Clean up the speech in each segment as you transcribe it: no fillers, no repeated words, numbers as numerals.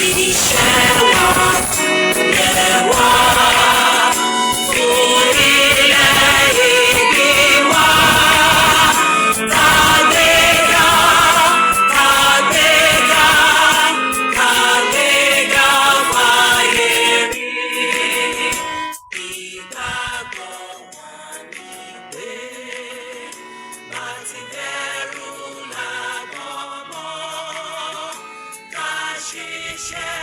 Iṣẹ́ wa yẹ wá fún ilẹ̀-èdè wa. Kàgbéga, kàgbéga, kàgbéga fáyé rí. Ìgbàgbọ́ wa ni pé bá ti bẹ́rú là bọ́mọ. Ká ṣiṣẹ́,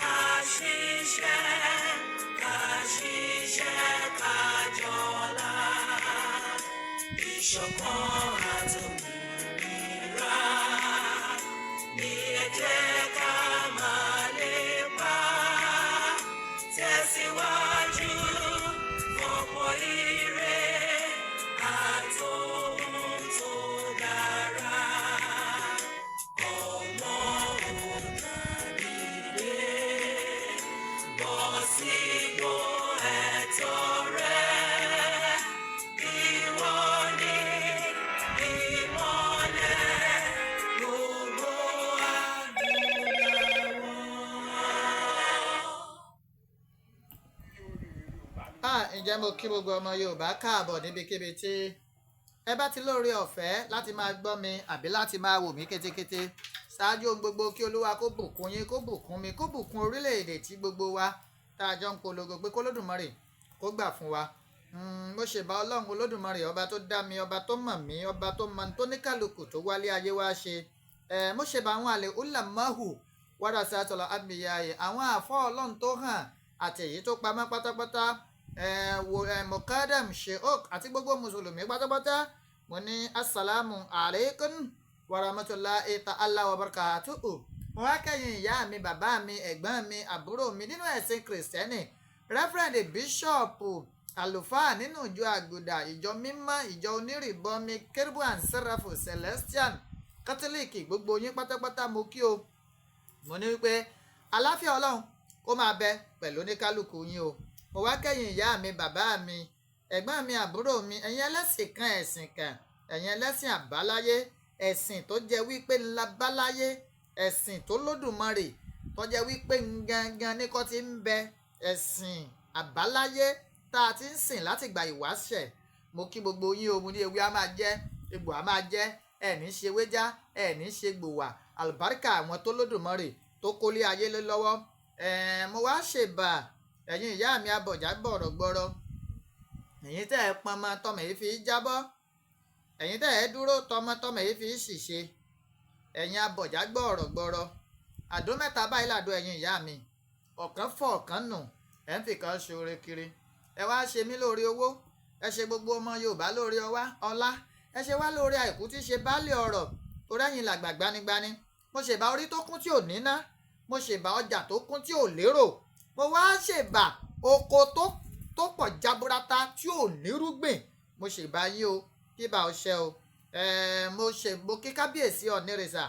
ká ṣiṣẹ́, ká ṣiṣẹ́, ká jọ là. Ìṣọ̀kan àtòmìnira ní ẹ jẹ́ ká máa lépa. Tẹ̀síwájú fọ́pọ̀ ire àtòhun tó dára. Ọmọ Oòduà dìde, bọ́ sípò ẹ̀tọ́ rẹ. Ìwọ ni ìmọ́lẹ̀ gbogbo adúláwọ̀. Ah, ǹjẹ́ mo kí gbogbo ọmọ Yorùbá káàbọ̀ níbikíbi tí ẹ bá ti lóore ọ̀fẹ́ láti máa gbọ́ mi àbí láti máa wò mí kétékété. Ṣáájú ohun gbogbo, kí Olúwa kó bùkún yín, kó bùkún mi, kó bùkún orílẹ̀-èdè tí gbogbo wa tá a jọ ń polongo pé k'Olódùmarè kó gbà fún wa. Mo ṣèbà Ọlọ́run Olódùmarè, ọba tó dá mi, ọba tó mọ̀ mí, ọba tó mọ tó ní kálukú tó wálé ayé wá ṣe. Mo ṣèbà àwọn àlè ulamahu warasatul anbiya'i, àwọn àfọ́ Ọlọ́run tó hàn àti èyí tó pamọ́ pátápátá, wo mukadam sheok àti gbogbo mùsùlùmí pátápátá. Mo ní asalaamu alaykum warahmatulahi ta'ala wa barakatuhu. Mo wá kẹ́yìn ìyá mi, bàbá mi, ẹ̀gbọ́n mi, àbúrò mi nínú ẹ̀sìn Kìrìsìtẹ́nì, Reverend, bíṣọ̀pù, àlùfáà nínú ìjọ Àgùdà, ìjọ mímọ́, ìjọ onírìbọmi, Kérúbù and Seraphim, Celestian, Kátólíìkì, gbogbo yín pátápátá mo kí o. Mo ní wípé àláfíà Ọlọ́run kó máa bẹ pẹ̀lú oníkálukú yín o. Mo wá kẹ́yìn ìyá mi, bàbá mi, ẹ̀gbọ́n mi, àbúrò mi, ẹ̀yin ẹlẹ́sìn kan, ẹ̀sìn kan, ẹ̀yin ẹlẹ́sìn àbáláyé, ẹ̀sìn tó jẹ́ wípé ńlá báláyé, ẹ̀sìn tó lódùmarè tó jẹ́ wípé gangan ní kọ́ ti ń bẹ, ẹ̀sìn àbáláyé tá a ti ń sìn láti gbà ìwáṣẹ̀. Mo kí gbogbo yín o. Mo ní ewé á máa jẹ́, egbò á máa jẹ́, ẹ̀ní ṣe wéjá, ẹ̀ní ṣe gbòwà, àlùbáríkà àwọn tó lódùmarè tó kólé ayé lé lọ́wọ́. Mo wá ṣèbà ẹ̀yin ìyá mi abọ̀já gbọ̀rọ̀gbọ̀rọ̀, ẹ̀yin tẹ́ ẹ pọnmọ tọmọ yìí fi jábọ́, ẹ̀yin tẹ́ ẹ dúró tọmọ tọmọ yìí fi ṣìṣe, ẹ̀yin abọ̀já gbọ̀rọ̀gbọ̀rọ̀. Àdó mẹ́ta báyìí làdó ẹ̀yin ìyá mi, ọ̀kan fọ̀, ọ̀kan nù, ẹ̀ ń fìkan ṣoore kiri. Ẹ wá ṣe mí lórí owó, ẹ ṣe gbogbo ọmọ Yorùbá lórí ọwá ọlá, ẹ ṣe wá lórí àìkú tí ṣe baálé ọ̀rọ̀, torí ẹ̀yin làgbà gbanigbani. Mo ṣèbà orí tó kún tí ò níná, mo ṣèbà ọjà tó kún tí ò lérò, mo wá ṣèbà oko tó pọ̀ jaburata tí ò nírúgbìn. Mo ṣèbà yín o, kí bá ọ ṣe o. Mo ṣe mo kí kábíyèsí Ọ̀nìrìsà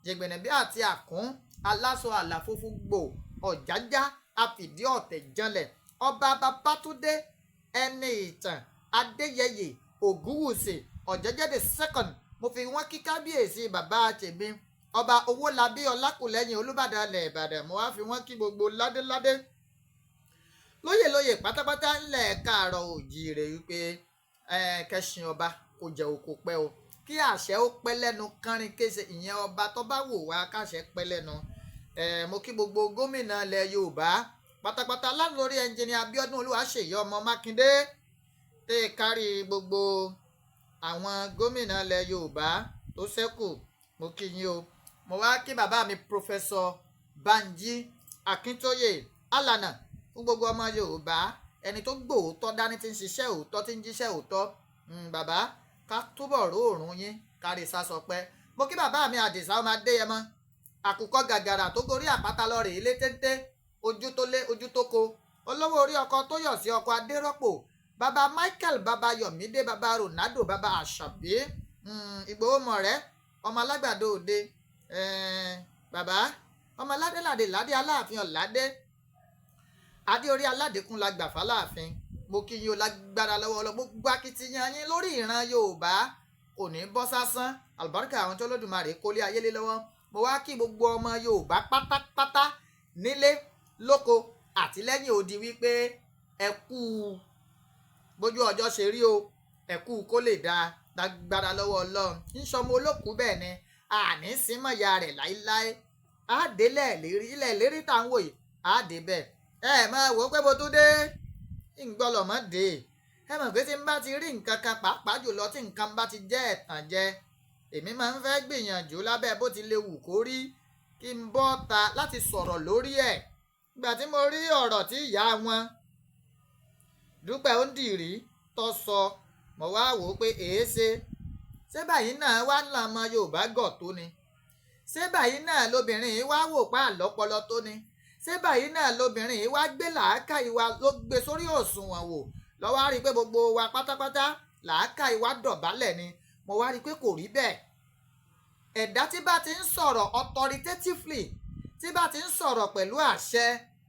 jẹgbẹ̀nẹ̀bí àti àkún aláṣọ àlà funfun gbò ọ̀jájá àfìdí ọ̀tẹ̀ janlẹ̀, Ọba Babátúndé Ẹni Ìtàn Adéyẹyè Ògúnwùsì Ọ̀jẹ́jẹ́ the second. Mo fi wọ́n kí kábíyèsí bàbá tèmi, Ọba Owólabí Ọlákùlẹ́yìn, Olúbàdàn ilẹ̀ Ìbàdàn. Mo wá fi wọ́n kí gbogbo ládéládé, lóyè lóyè pátápátá ńlẹ̀ káàárọ̀ òjìrè wípé kẹsìn ọba kò jẹ́ òkò pẹ́ o, kí àṣẹ ó pẹ́ lẹ́nu kánrin kése, ìyẹn ọba tó bá wò wá káṣẹ pẹ́ lẹ́nu. Mo kí gbogbo gómìnà ilẹ̀ Yorùbá pátápátá, lórí ẹnjìnìà Abíọ́dún Olúwaṣèyí ọmọ Mákindé, tẹ́ ẹ kárí gbogbo àwọn gómìnà ilẹ̀ Yorùbá tó ṣẹ́kù. Mo kí yín o. Mo wá kí bàbá mi, Professor Banji Akíntóyè, alànà fún gbogbo ọmọ Yorùbá, ẹni tó gbòótọ́ dání, tí ń ṣiṣẹ́ òótọ́, tí ń jíṣẹ́ òótọ́. Bàbá, ká túbọ̀ róòrùn yín kárí sásọpẹ́. Mo kí bàbá mi Àdìsá ọmọ Adéyẹmọ, àkùkọ gàgàrà tó gorí àpáta lọ rèé lé téńté, ojú tó lé, ojú tó ko, olówó orí ọkọ tó yọ̀ sí ọkọ Adérọ́pò, bàbá Michael, bàbá Yọ̀mídé, bàbá Ronaldo, bàbá Àṣàbí, Ìgbòho mọ̀rẹ́, ọmọ alágbàdo òde, bàbá ọmọ aládélàdé ládé Aláàfin ọ̀ládé adé orí aládékún la gbà fáláàfin. Mo kí yín o. Lágbára lọ́wọ́ ọlọ́, gbogbo akitiyan yín lórí ìran Yorùbá kò ní bọ́ sásán, àlùbáríkà àwọn tó Lódùmarè kólé ayé lé lọ́wọ́. Mo wá kí gbogbo ọmọ Yorùbá pátápátá nílé lóko àti lẹ́yìn odi wípé ẹ kú bójú ọjọ́ ṣe rí o, ẹ kú kó lè dáa lágbára lọ́wọ́ Ọlọ́run. Ń sọmọ olókùú bẹ́ẹ̀ ni àní símọ̀ya rẹ̀ láíláí. Àdélẹ̀ lérí ilẹ̀ lérí tá à ń wò yìí, àdé bẹ́ẹ̀. Ẹ máa wò ó pé mo tún dé, ń gbọ́lọ̀ mọ́ dé. Ẹ mọ̀ pé tí n bá ti rí nǹkan kan, pàápàá jùlọ tí nǹkan bá ti jẹ́ ẹ̀tàn jẹ, èmi máa ń fẹ́ gbìyànjú lábẹ́ bó ti lè wù kó rí kí n bọ́ ta láti sọ̀rọ̀ lórí ẹ̀. Ìgbà tí mo rí ọ̀rọ̀ tí ìyá wọn Dúpẹ́ Onítirí tó sọ, mo wá wò ó pé èéṣe, ṣé báyìí náà wá ń lọ ọmọ Yorùbá gọ̀ tó ni? Ṣé báyìí náà lobìnrin yìí wá wò pa àlọ́pọlọ tó ni? Ṣé báyìí náà lobìnrin yìí wá gbé làákàyè wa ló gbé sórí òṣùwọ̀n wò lọ́wọ́ á rí i pé gbogbo wa pátápátá làákàyè wa dọ̀bálẹ̀ ni? Mo wá rí i pé kò rí bẹ́ẹ̀. Ẹ̀dá tí bá ti ń sọ̀rọ̀ authoritatively, tí bá ti ń sọ̀rọ̀ pẹ̀lú àṣẹ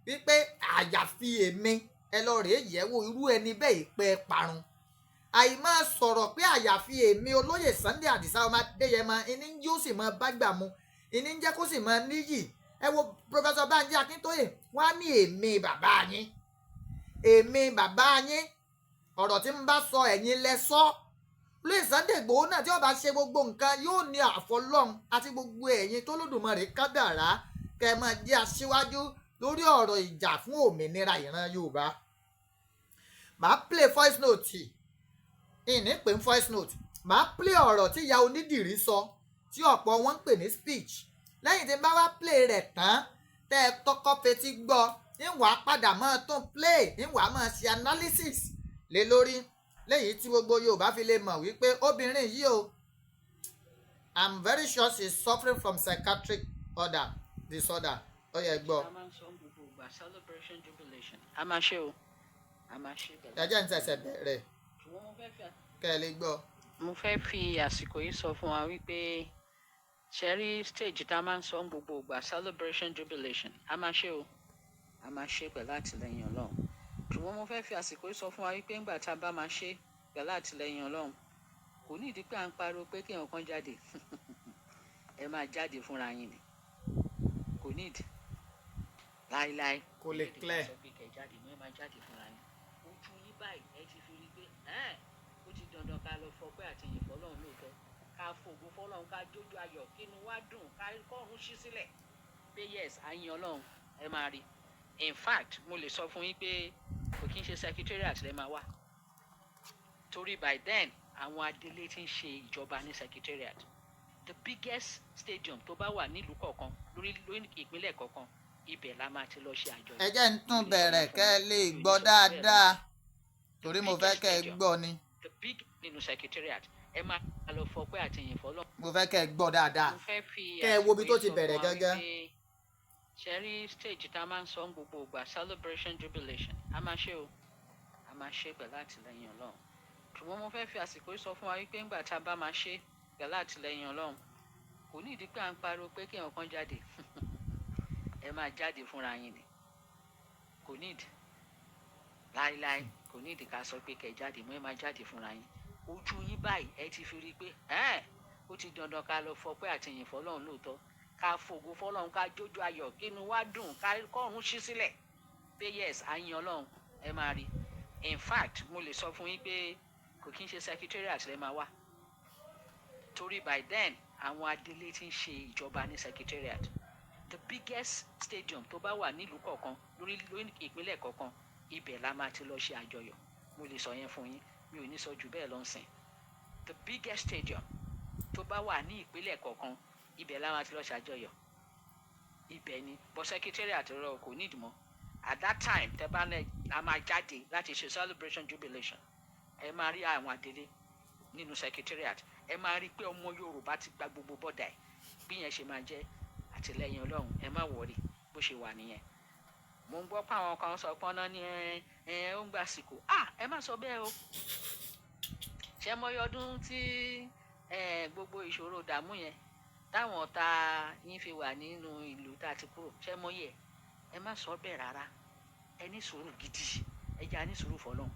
wípé àyàfi èmi, ẹ lọ rèé yẹ̀wò, irú ẹni bẹ́ẹ̀ ìpẹ́ parun. Àìmọ́ sọ̀rọ̀ pé àyàfi èmi olóyè Sunday Adisa ọmọ Adéyẹmọ ìní yóò sì máa bá gbà mu, ìní ń jẹ́ kó sì máa níyì. Ẹ wo Professor Banji Akíntóyè, wọ́n á ní èmi bàbá yín, èmi bàbá yín, ọ̀rọ̀ tí ń bá sọ ẹ̀yin lẹ sọ. Olóyè Sunday Igboho náà, tí ó bá ṣe gbogbo nǹkan, yóò ní àfọlọ́run àti gbogbo ẹ̀yin tó lódùmarè kádàrá kẹ́ ẹ máa jẹ́ aṣíwájú lórí ọ̀rọ̀ ìjà fún òmìnira ìran Yorùbá. Màá play voice note, ìní pè ń voice note, màá play ọ̀rọ̀ tí ìyá Onídìrí sọ tí ọ̀pọ̀ wọn ń pè ní speech. Lẹ́yìn tí n bá wá play rẹ̀ tán, tẹ́ ẹ tọ́kọ́ fetí gbọ́, ń wàá padà máa tún play, ń wàá máa ṣe analysis lé lórí léyìí tí gbogbo Yorùbá fi lè mọ̀ wípé obìnrin yìí o, I'm very sure she is suffering from psychiatric order disorder. Ó yẹ gbọ́. A máa ń sọ gbogbo ìgbà, celebration jubilation, a máa ṣe o, a máa ṣe bẹ̀rẹ̀. Ẹ jẹ́ n ṣẹ̀ṣẹ̀ bẹ̀rẹ̀ Ṣùgbọ́n mo fẹ́ fi kẹ́ ẹ lè gbọ́. Mo fẹ́ fi àsìkò yìí sọ fún wa wípé ṣe rí stage tá a máa ń sọ gbogbo ìgbà, celebration jubilation, a máa ṣe o, a máa ṣe pẹ̀lú àtìlẹyìn Ọlọ́run. Ṣùgbọ́n mo fẹ́ fi àsìkò yìí sọ fún wa wípé ńgbà tá a bá máa ṣe pẹ̀lú àtìlẹyìn Ọlọ́run, kò ní ìdí pé à ń pariwo pé kéèyàn kan jáde. Ẹ máa jáde fúnra yín ni, kò ní ìdí láíláí. Kò lè clear. Sọ pé kẹ́ jáde mọ́, ẹ máa jáde fúnra yín. Ojú yín báyìí ẹ ti fi rí i pé ẹ́ẹ̀, ó ti dandan ká lọ fọpẹ́ àti ìyìn fọlọ́run lóòótọ́, ká fògo fọlọ́run, ká jójú ayọ̀, kínú wá dùn, ká kọ́run ṣí sílẹ̀ pé yes, à ń yin Ọlọ́run. Ẹ máa rí, in fact, mo lè sọ fún yín pé kò kí n ṣe secretariat lẹ máa wà, torí by then àwọn adelé ti ń ṣe ìjọba ní secretariat. The biggest stadium tó bá wà nílùú kọ̀ọ̀kan, lórí ìpínlẹ̀ kọ̀ọ̀kan, ibẹ̀ la máa ti lọ ṣe àjọyọ̀. Ẹ jẹ́ ń tún bẹ̀rẹ̀ kẹ́ ẹ lè gbọ́ dáadáa, torí mo fẹ́ kẹ́ ẹ gbọ́ ni. The big nínú secretariat, ẹ máa lọ fọpẹ́ àti ìyìn fọlọ́. Mo fẹ́ kẹ́ ẹ gbọ́ dáadáa Mo fẹ́ fi kẹ́ ẹ wo ibi tó ti àsìkò yìí sọ bẹ̀rẹ̀ fún wa gángan. wípé ṣe rí stage tá a máa ń sọ gbogbo ìgbà, celebration jubilation, a máa ṣe o, a máa ṣe pẹ̀lú àtìlẹyìn Ọlọ́run. Ṣùgbọ́n mo fẹ́ fi àsìkò yìí sọ fún wa wípé ńgbà tá a bá máa ṣe pẹ̀lú àtìlẹyìn Ọlọ́run, kò ní ìdí pé à ń pariwo pé kéèyàn kan jáde. Ẹ máa jáde fúnra yín ni, kò ní ìdí láíláí. Kò ní ìdí ká sọ pé kẹ́ jáde mọ́, ẹ máa jáde fúnra yín. Ojú yín báyìí ẹ ti fi rí i pé ẹ́ẹ̀, ó ti dandan ká lọ fọpẹ́ àti ìyìn fọlọ́run lóòótọ́, ká fògo fọlọ́run, ká jójú ayọ̀, kínú wá dùn, ká kọ́run ṣí sílẹ̀ pé yes, à ń yin Ọlọ́run. Ẹ máa rí, in fact, mo lè sọ fún yín pé kò kí n ṣe secretariat lẹ máa wà, torí by then àwọn adelé ti ń ṣe ìjọba ní secretariat. The biggest stadium tó bá wà nílùú kọ̀ọ̀kan, lórí ìpínlẹ̀ kọ̀ọ̀kan, ibẹ̀ la máa ti lọ ṣe àjọyọ̀. Mo lè sọ yẹn fún yín, mi ò ní sọ jù bẹ́ẹ̀ lọ ń sìn. The biggest stadium tó bá wà ní ìpínlẹ̀ kọ̀ọ̀kan, ibẹ̀ la máa ti lọ ṣàjọyọ̀, ibẹ̀ ni. But secretariat rẹ kò ní ìdìmọ́ at that time. Tẹ́ bá ní a máa jáde láti ṣe celebration jubilation, ẹ máa rí àwọn adelé nínú secretariat. Ẹ máa rí i pé ọmọ Yorùbá ti gba gbogbo bọ́dà ẹ̀. Bí yẹn ṣe máa jẹ́, àtìlẹ́yìn Ọlọ́run, ẹ má worry, bó ṣe wà nìyẹn. Mo ń gbọ́ pé àwọn kan sọ pọ́n náà ní ẹ ẹ ó ń gbà sìkò. Ah, ẹ má sọ bẹ́ẹ̀ o. Ṣé mọyọ ọdún tí ẹ gbogbo ìṣòro ìdààmú yẹn táwọn ọ̀tá yín fi wà nínú ìlú tá a ti kúrò? Ṣé mọyẹ? Ẹ má sọ bẹ́ẹ̀ rárá. Ẹ ní sùúrù gidi, ẹ jẹ́ a ní sùúrù fọlọ́run,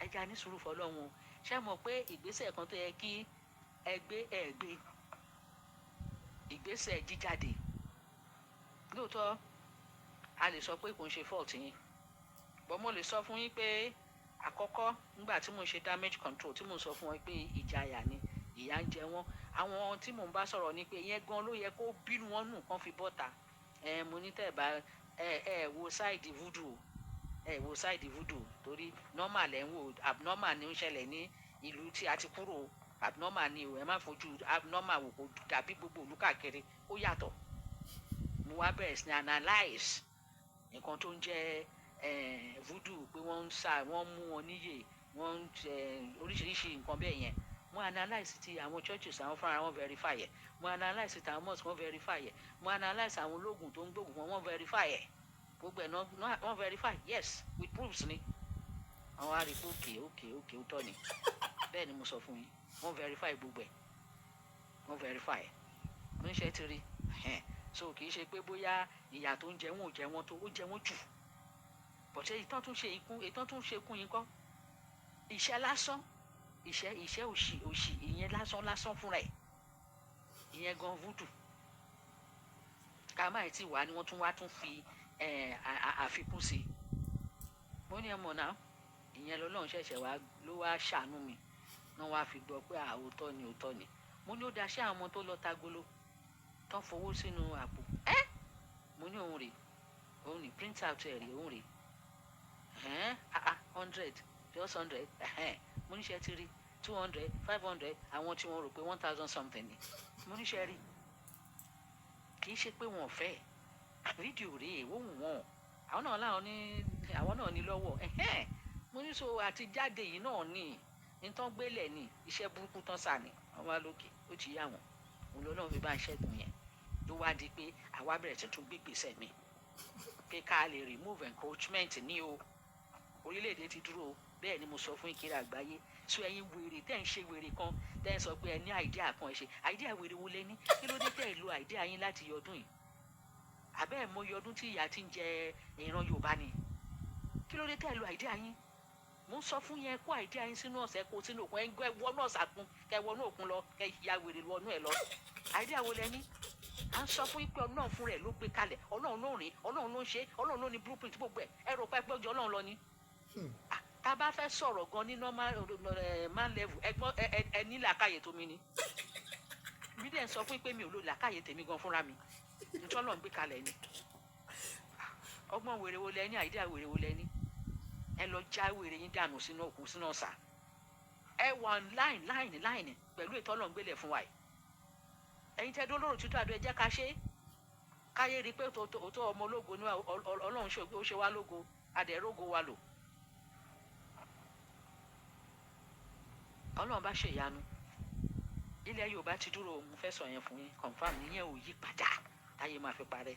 ẹ jẹ́ a ní sùúrù fọlọ́run o. Ṣé mọ̀ pé ìgbésẹ̀ kan tó yẹ kí ẹ gbé, ẹ gbé. Ìgbésẹ̀ jíjáde, lóòótọ́ a lè sọ pé kò ń ṣe fault yín, but mo lè sọ fún yín pé àkọ́kọ́, nígbà tí mo ń ṣe damage control, tí mo ń sọ fún wọn pé ìjayà ni, ìyà ń jẹ wọ́n, àwọn tí mò ń bá sọ̀rọ̀ ni pé ìyẹn gan ló yẹ kó bínú wọn nù kán fi bọ́ta. Ẹ mo ní tẹ́ ẹ bá ẹ wo side voodoo, ẹ wo side voodoo, torí normal ẹ̀ ń wò, abnormal ni ó ń ṣẹlẹ̀ ní ìlú tí a ti kúrò. Abnormal ni o. Ẹ má fojú abnormal wò, kó dàbí gbogbo ìlú káàkiri, ó yàtọ̀. Mo wá bẹ̀rẹ̀ sí ní analyse nǹkan tó ń jẹ́ voodoo, pé wọ́n ń sá, wọ́n mú wọn níyè, wọ́n ń oríṣiríṣi nǹkan bẹ́ẹ̀ yẹn. Mo analyse ti àwọn churches, àwọn fúnra wọn verify ẹ̀. Mo analyse ti àwọn mosque, wọ́n verify ẹ̀. Mo analyse àwọn ológun tó ń gbógun wọn, wọ́n verify ẹ̀. Gbogbo ẹ̀ náà wọ́n verify, yes, with proofs ni. Àwọn á rí i pé okay, ó tọ́ ni. Bẹ́ẹ̀ ni mo sọ fún yín, wọ́n verify gbogbo ẹ̀, wọ́n verify ẹ̀. Mo ń ṣe ti rí. So kì í ṣe pé bóyá ìyà tó ń jẹ wọn ò jẹ wọn tó, ó jẹ wọn jù bọ̀tẹ́. Ìtàn tún ṣe ikú, ìtàn tún ṣe kún yín kọ́, ìṣẹ́ lásán, ìṣẹ́ òṣì òṣì, ìyẹn lásán lásán fúnra ẹ̀, ìyẹn gan voodoo. Ká má tí wà ní wọ́n tún wá tún fi àfikún sí i. Mo ní ẹ mọ̀ náà, ìyẹn lọ́lọ́run ṣẹ̀ṣẹ̀ wá ló wá ṣàánú mi náà, wá fi gbọ́ pé òótọ́ ni, òótọ́ ni. Mo ní ó da, ṣé àwọn ọmọ tó lọ tagolo tán fowó sínú àpò ẹ́? Mo ní òun rè, òun ní print out ẹ̀ rè, òun rè ẹ̀hẹ́n, ah, 100, just 100. Ẹ̀hẹ́n, mo ní ṣe ti rí 200, 500, àwọn tí wọ́n rò pé 1,000 something ni. Mo ní ṣe rí, kì í ṣe pé wọn ò fẹ́ fídíò rèé, ó wù wọ́n, àwọn náà láwọn ní, àwọn náà ní lọ́wọ́. Ẹ̀hẹ́n, mo ní so àti jáde yìí náà ní nǹkan gbélẹ̀ ní iṣẹ́ burúkú tán sà ní wọ́n wá lókè, ó ti yá wọn. Òun lọ́lọ́run fi bá ń ṣẹ́gun yẹn, ló wá di pé àwa bẹ̀rẹ̀ tuntun gbégbèsè mi pé ká lè remove encroachment ní o. Orílẹ̀-èdè ti dúró o. Bẹ́ẹ̀ ni mo sọ fún ìkírà àgbáyé. So ẹ̀yin wèrè tẹ́ ń ṣe wèrè kan, tẹ́ ń sọ pé ẹ ní idea kan, ẹ ṣe idea wèrè wo lẹ ní? Kí ló dé tẹ́ ẹ lo idea yín láti ọdún yìí? Àbẹ́ ẹ̀ mọ iye ọdún tí ìyà ti ń jẹ ìran Yorùbá ni? Kí ló dé tẹ́ ẹ lo idea yín? Mo ń sọ fún yẹn, kó idea yín sínú ọ̀sẹ̀, kó sínú òkun, ẹ wọnú ọ̀sà kun, kẹ wọnú òkun lọ, kẹ ya wèrè wọnú ẹ lọ. Idea wo lẹ ní? À ń sọ fún yín pé Ọlọ́run fún rẹ̀ ló gbé kalẹ̀, Ọlọ́run ló rìn, Ọlọ́run ló ń ṣe, Ọlọ́run ló ní blueprint gbogbo ẹ̀. Ẹ rò pé pé Ọlọ́run lọ ni. Tá a bá fẹ́ sọ̀rọ̀ gan ní normal man level, ẹgbọ́n ẹ ní làákàyè tó mi ni. Mi dẹ̀ ń sọ fún yín pé mi ò lo làákàyè tèmi gan fúnra mi, nítorí Ọlọ́run gbé kalẹ̀ ni. Ọgbọ́n wèrè wo lẹ ní? Idea wèrè wo lẹ ní? Ẹ lọ já wèrè yín dànù sínú òkun, sínú ọ̀sà. Ẹ wà line line line pẹ̀lú ètò Ọlọ́run gbélé fún wa yìí. Ẹ̀yin tẹ́ dún lórí títọ́ àdó, ẹ jẹ́ ká ṣe é, káyé rí i pé òótọ́ ọmọ ológo ni Ọlọ́run ó ṣe wá lógo, adẹ̀rógo wa lò. Ọlọ́run bá ṣe ìyanu, ilẹ̀ Yorùbá ti dúró. Mo fẹ́ sọ yẹn fún yín, confam ìyẹn ò yí padà táyé máa fi parẹ́.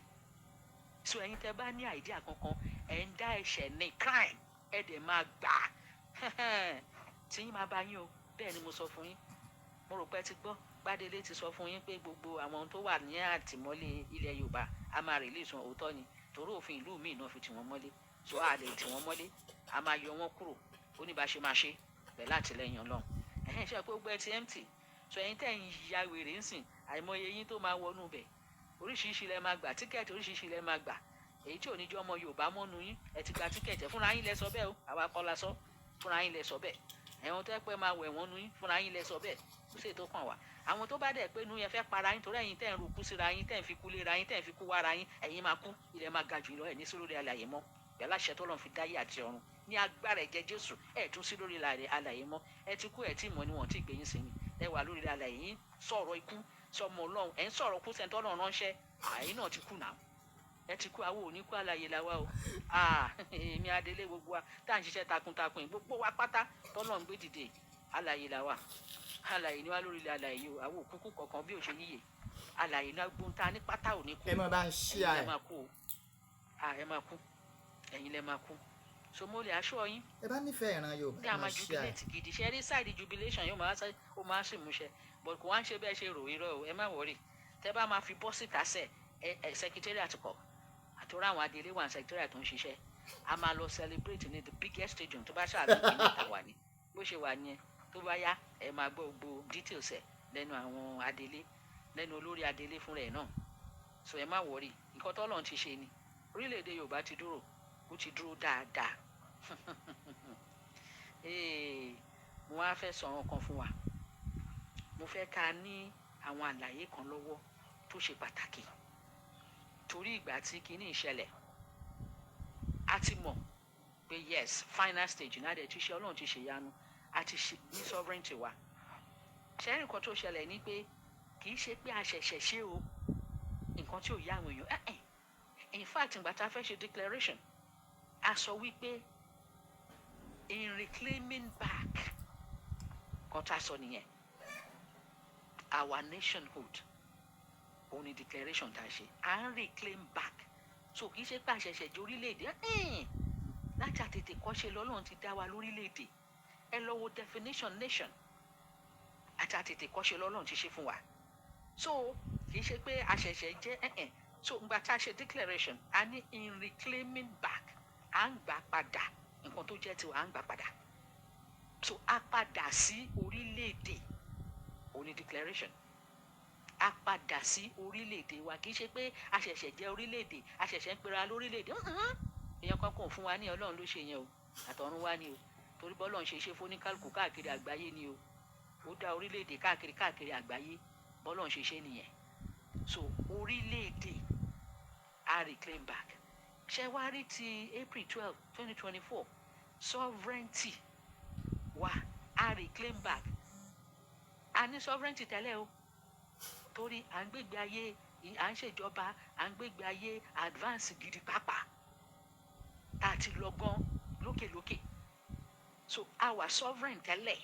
So ẹ̀yin tẹ́ bá ní idea kankan, ẹ̀ ń dá ẹ̀ṣẹ̀ ní crime, ẹ̀ dẹ̀ máa gbà tí yín máa bá yín o. Bẹ́ẹ̀ ni mo sọ fún yín. Mo rò pé ẹ ti gbọ́, Gbádélé ti sọ fún yín pé gbogbo àwọn tó wà ní àtìmọ́lé ilẹ̀ Yorùbá, a máa release wọn. Òótọ́ ni, torí òfin ìlú míì náà fi tì wọ́n mọ́lé, so a lè tì wọ́n mọ́lé, a máa yọ wọ́n kúrò. Ó ní bá ṣe máa ṣe pẹ̀lú àtìlẹ́yìn Ọlọ́run. Ẹ̀hẹ́n, ṣe pé gbogbo ẹ ti empty. So ẹ̀yin tẹ́ ń ya wèrè ń sìn, àìmọye yín tó máa wọnú bẹ̀, oríṣiríṣi lẹ máa gbà ticket, oríṣiríṣi lẹ máa gbà, èyí tí ò ní jẹ́ ọmọ Yorùbá mọ́nu yín. Ẹ ti gba ticket fúnra yín, lẹ sọ bẹ́ẹ̀ o, àwa kọ́ la sọ, fúnra yín lẹ sọ bẹ́ẹ̀. Ẹ̀wọ̀n tó yẹ pé máa wẹ̀ wọ́n nu yín, fúnra yín lẹ sọ bẹ́ẹ̀, kó sì tó kàn wá. Àwọn tó bá dẹ̀ pé nu yẹn fẹ́ para yín, torí ẹ̀yin tẹ́ ń rúkú síra yín, tẹ́ ń fi kú léra yín, tẹ́ ń fi kú wára yín, ẹ̀yin máa kú, ilẹ̀ máa ga jù lọ, ẹ̀ ní sí lórí alàyè mọ́. Pẹ̀lú àṣẹ tó lọ́n fi dáyé àti ọ̀run, ní agbára ẹ̀jẹ̀ Jésù, ẹ̀ tún sí lórí alàyè mọ́. Ẹ ti kú, ẹ̀ tí mọ̀ ni wọ́n ti gbé yín sí ni. Ẹ wà lórí alàyè yín, sọ̀rọ̀ ikú sọmọ Ọlọ́run, ẹ̀ ń sọ̀rọ̀ kú sẹ́ńtọ́ Ọlọ́run ránṣẹ́, àyín náà ti kú náà, ẹ ti kú. Àwọn òní kú, àlàyé la wa o. Èmi adélé, gbogbo wa tá à ń ṣiṣẹ́ takuntakun yìí, gbogbo wa pátá tọ́lọ̀ ń gbé dìde, àlàyé la wa, àlàyé ni wá lórí ilẹ̀ àlàyé o. Àwọn òkúkú kọ̀ọ̀kan bí ò ṣe yíyè, àlàyé náà gbóhùn ta ní pátá ò ní kú. Ẹ máa bá ń ṣí Ẹ̀yin lẹ ẹ máa kú o. Ẹ máa kú, ẹ̀yin lẹ máa kú. So mo lè aṣọ yín Ẹ bá nífẹ̀ẹ́ ìran Yorùbá, ní ẹ a máa máa ṣí ẹ. jubilate gidi. Ṣe rí side jubilation yóò máa ó máa sì múṣẹ, but kò wá ń ṣe bẹ́ẹ̀ ṣe rò. Irọ́ o, ẹ má worry. Tẹ bá máa fi bọ́ síta sẹ̀, ẹ secretariat kọ àtúrò, àwọn adelé wà ní secretariat tó ń ṣiṣẹ́. A máa lọ celebrate ní the biggest stadium tó bá ṣàlùkì ní ìta wà ní bó ṣe wà ní ẹ. Tó bá yá, ẹ máa gbọ́ gbogbo details ẹ lẹ́nu àwọn adelé. Lẹ́nu olórí adelé fúnra ẹ̀ náà. So ẹ má worry, nǹkan tọ́lọ́run ti ṣe ni. Orílẹ̀-èdè Yorùbá ti dúró, ó ti dúró dáadáa. Mo wá fẹ́ sọ àwọn kan fún wa. Mo fẹ́ ká ní àwọn àlàyé kan lọ́wọ́ tó ṣe pàtàkì, torí ìgbà tí kinní ìṣẹ̀lẹ̀, a ti mọ̀ pé yes, final stage náà dẹ̀ ti ṣe. Ọlọ́run ti ṣe yanu, a ti ṣe ní sovereignty wa. Ṣẹ́yìn, nǹkan tó ṣẹlẹ̀ ni pé kì í ṣe pé a ṣẹ̀ṣẹ̀ ṣe o. Nǹkan tí ò yá àwọn èèyàn ẹ̀, in fact, ìgbà tá a fẹ́ ṣe declaration, a sọ wípé in reclaiming back, kan tá a sọ nìyẹn, our nationhood. Òun ni declaration tá a ṣe, à ń reclaim back. So kì í ṣe pé a ṣẹ̀ṣẹ̀ jẹ́ orílẹ̀-èdè. Láti àtètè kọ́ṣe lọ́lọ́run ti dá wa lórílẹ̀-èdè. Ẹ lọ wo definition nation, àti àtètè kọ́ṣe lọ́lọ́run ti ṣe fún wa. So kì í ṣe pé a ṣẹ̀ṣẹ̀ jẹ́ ẹ̀ẹ́n. So ìgbà tá a ṣe declaration, a ní in reclaiming back, à ń gbà padà nǹkan tó jẹ́ tiwa, à ń gbà padà. So a padà sí orílẹ̀-èdè, òun ni declaration. A padà sí orílẹ̀-èdè wa. Kì í ṣe pé a ṣẹ̀ṣẹ̀ jẹ́ orílẹ̀-èdè, a ṣẹ̀ṣẹ̀ ń pera lórílẹ̀-èdè. Èèyàn kan kò fún wa ní, Ọlọ́run ló ṣe yẹn o, àtọ̀run wá ní o, torí bọ́lọ́run ṣe ṣe fóníkálukú káàkiri àgbáyé ni o. Ó dá orílẹ̀-èdè káàkiri káàkiri àgbáyé, bọ́lọ́run ṣe ṣe nìyẹn. So orílẹ̀-èdè, a reclaim back. Ṣé wá rí ti April 12, 2024, sovereignty wa, a reclaim back. A ní sovereignty tẹ́lẹ̀ o, torí à ń gbégbé ayé, à ń ṣèjọba, à ń gbégbé ayé advance gidi pàápàá, tá a ti lọ gan lókèlókè. So a wà sovereign tẹ́lẹ̀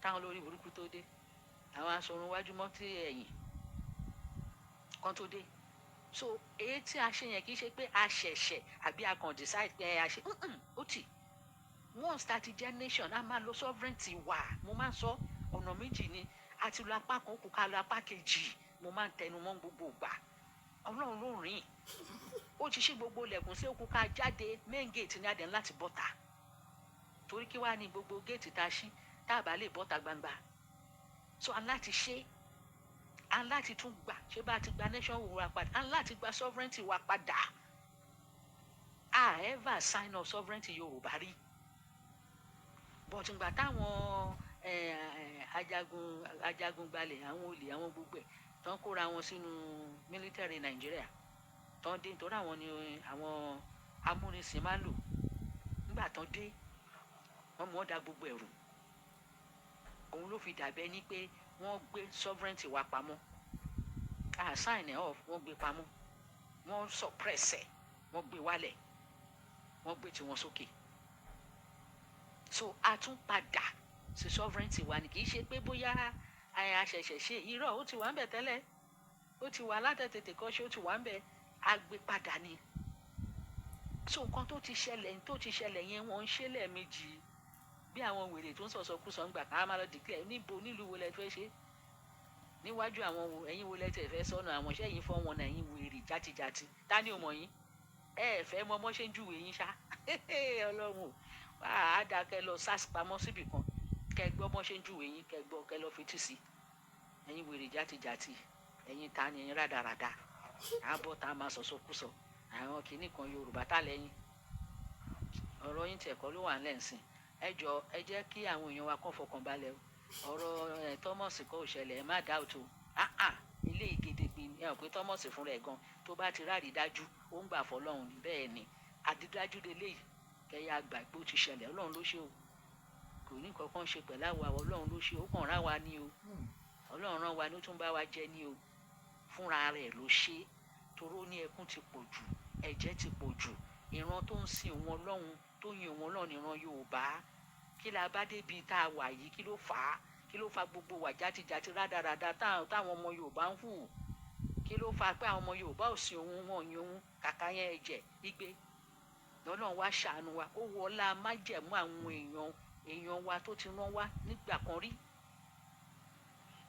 táwọn olórí burúkú tó dé, àwọn aṣọrun wájú mọ́ tí ẹ̀yìn kan tó dé. So èyí tí a ṣe yẹn, kì í ṣe pé a ṣẹ̀ṣẹ̀ àbí a kàn decide pé a ṣe. Ó tì once tá a ti jẹ́ nation, a máa lo sovereignty wa. Mo máa ń sọ, ọ̀nà méjì ni a ti lo apá kan, kù ká lo apá kejì. Mo máa ń tẹnu mọ́ gbogbo ìgbà, Ọlọ́run ló rìn, ó ti ṣí gbogbo ilẹ̀kùn sí òkú ká jáde. Main gate ní adẹ̀ láti bọ́ta, torí kí wàá ní gbogbo gate tá a ṣí tá a bá lè bọ́ta gbangba? So a láti ṣe, a láti tún gbà ṣé bá a ti gba nation wa padà, a láti gba sovereignty wa padà. A ever sign of sovereignty Yorùbá rí, but ìgbà táwọn ajagun ajagun gbalẹ̀, àwọn olè, àwọn gbogbo ẹ̀ tán kóra wọn sínú military Nàìjíríà tán dé, nítorí àwọn ni àwọn amúnisìn máa ń lò. Nígbà tán dé, wọ́n mú ọ́ da gbogbo ẹ̀rù. Òun ló fi dàbẹ́ ní pé wọ́n gbé sovereignty wa pamọ́. A sign ẹ̀ off, wọ́n gbé pamọ́, wọ́n suppress ẹ̀, wọ́n gbé wálẹ̀, wọ́n gbé tiwọn sókè. So a tún padà sí sovereignty wa ni. Kì í ṣe pé bóyá a ṣẹ̀ṣẹ̀ ṣe. Irọ́, ó ti wà ń bẹ̀ tẹ́lẹ̀, ó ti wà látẹ̀tẹ̀tẹ̀ kọ́ ṣe, ó ti wà ń bẹ̀, a gbé padà ni. So nǹkan tó ti ṣẹlẹ̀ yẹn, wọ́n ń ṣe lẹ́ẹ̀mejì bí àwọn wèrè tó ń sọ̀sọ̀kúsọ ń gbà ká máa lọ declare. Níbo, nílùú wo lẹ fẹ́ ṣe? Níwájú àwọn wo? Ẹ̀yin wo lẹ tẹ̀ fẹ́ sọ́nà àwọn iṣẹ́ yìí fọ́ wọn náà? Ẹ̀yin wèrè játijàti, ta ni ò mọ̀ yín? Ẹ fẹ́ mọ ọmọ ṣe ń júwèé yín ṣá. Ọlọ́run ò wá á dáa. Kẹ́ lọ sá pamọ́ síbì kan, kẹ́ gbọ́ bọ́n ṣe ń júwèé yín, kẹ́ gbọ́, kẹ́ lọ fetí sí. Ẹ̀yin wèrè játijàti, ẹ̀yin ta ni? Ẹ̀yin rádaràda àbọ̀ tá a máa sọ̀sọ̀kúsọ àwọn kìnnì kan Yorùbá tá lẹ́yìn ọ̀rọ̀ yín tiẹ̀ kọ́ ló wà ńlẹ̀ ńsìn. Ẹ jọ, ẹ jẹ́ kí àwọn èèyàn wa kàn fọkàn balẹ̀ o. Ọ̀rọ̀ ẹ̀ Thomas kọ́ ò ṣẹlẹ̀, ẹ má doubt o. Ah ah, ilé ìgèdègbè ni. Ẹ hàn pé Thomas fúnra ẹ̀ gan, tó bá ti ráàrí dájú, ó ń gbà fọlọ́run ni. Bẹ́ẹ̀ ni, àdídájú lélẹ́yìí, kẹyà àgbà pé ó ti ṣẹlẹ̀. Ọlọ́run ló ṣe o, kò ní nǹkan kan ṣe pẹ̀lú àwa. Ọlọ́run ló ṣe, ó kàn rán wa ní o. Ọlọ́run rán wa ní, ó tún bá wa jẹ ní o. Fúnra rẹ̀ ló ṣe, toró ní ẹkún ti pọ̀ jù, ẹ̀jẹ̀ ti pọ̀ jù. Ìran tó ń sin òun Ọlọ́run, tó yin òun Ọlọ́run, ìran Yorùbá, kí la bá débi tá a wà yìí? Kí ló fà á? Kí ló fa gbogbo wà játijàti rádaràda táwọn ọmọ Yorùbá ń hù? Kí ló fa pé àwọn ọmọ Yorùbá ò sin òun, wọn yin òun? Kàkà yẹn, ẹ̀jẹ̀ igbe lọ́lọ́run wá ṣàánú wa. Ó wọlá májẹ̀mú àwọn èèyàn wa tó ti rán wá nígbà kan rí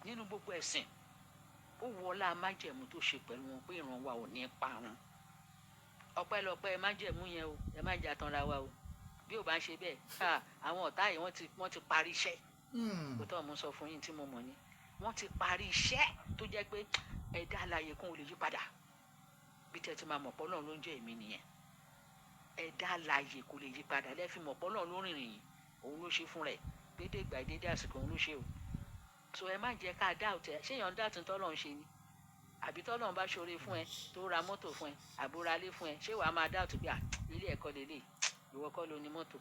nínú gbogbo ẹ̀sìn. Ó wọlá májẹ̀mú tó ṣe pẹ̀lú wọn pé ìran wa ò ní parun. Ọpẹ́lọpẹ́ májẹ̀mú yẹn o. Ẹ má jà tanra wa o. Bí ò bá ń ṣe bẹ́ẹ̀, àwọn ọ̀tá yìí, wọ́n ti parí iṣẹ́. Kó tó mo sọ fún yín tí mo mọ̀ ni. Wọ́n ti parí iṣẹ́ tó jẹ́ pé ẹ̀dá alààyè kan ò lè yí padà. Bí tẹ́ ti máa mọ̀ pọ́ náà ló ń jẹ́ èmi nìyẹn. Ẹ̀dá alààyè kò lè yí padà. Lẹ́fì mọ̀ pọ́ náà ló rìnrìn yìí, òun ló ṣe fún rẹ̀ dédé ìgbà, dédé àsìkò, òun ló ṣe o. So ẹ má jẹ́ ká doubt ẹ. Ṣé èèyàn doubt tọ́lọ́ ń ṣe ni? Àbí tọ́lọ́run bá ṣoore fún ẹ, tó ra mọ́tò fún ẹ, àbó ra ilé fún ẹ, ṣé wàá máa doubt pé, "À, ilé ẹ̀kọ́ lélẹ̀, ìwọ kọ́ ló ní mọ́tò"?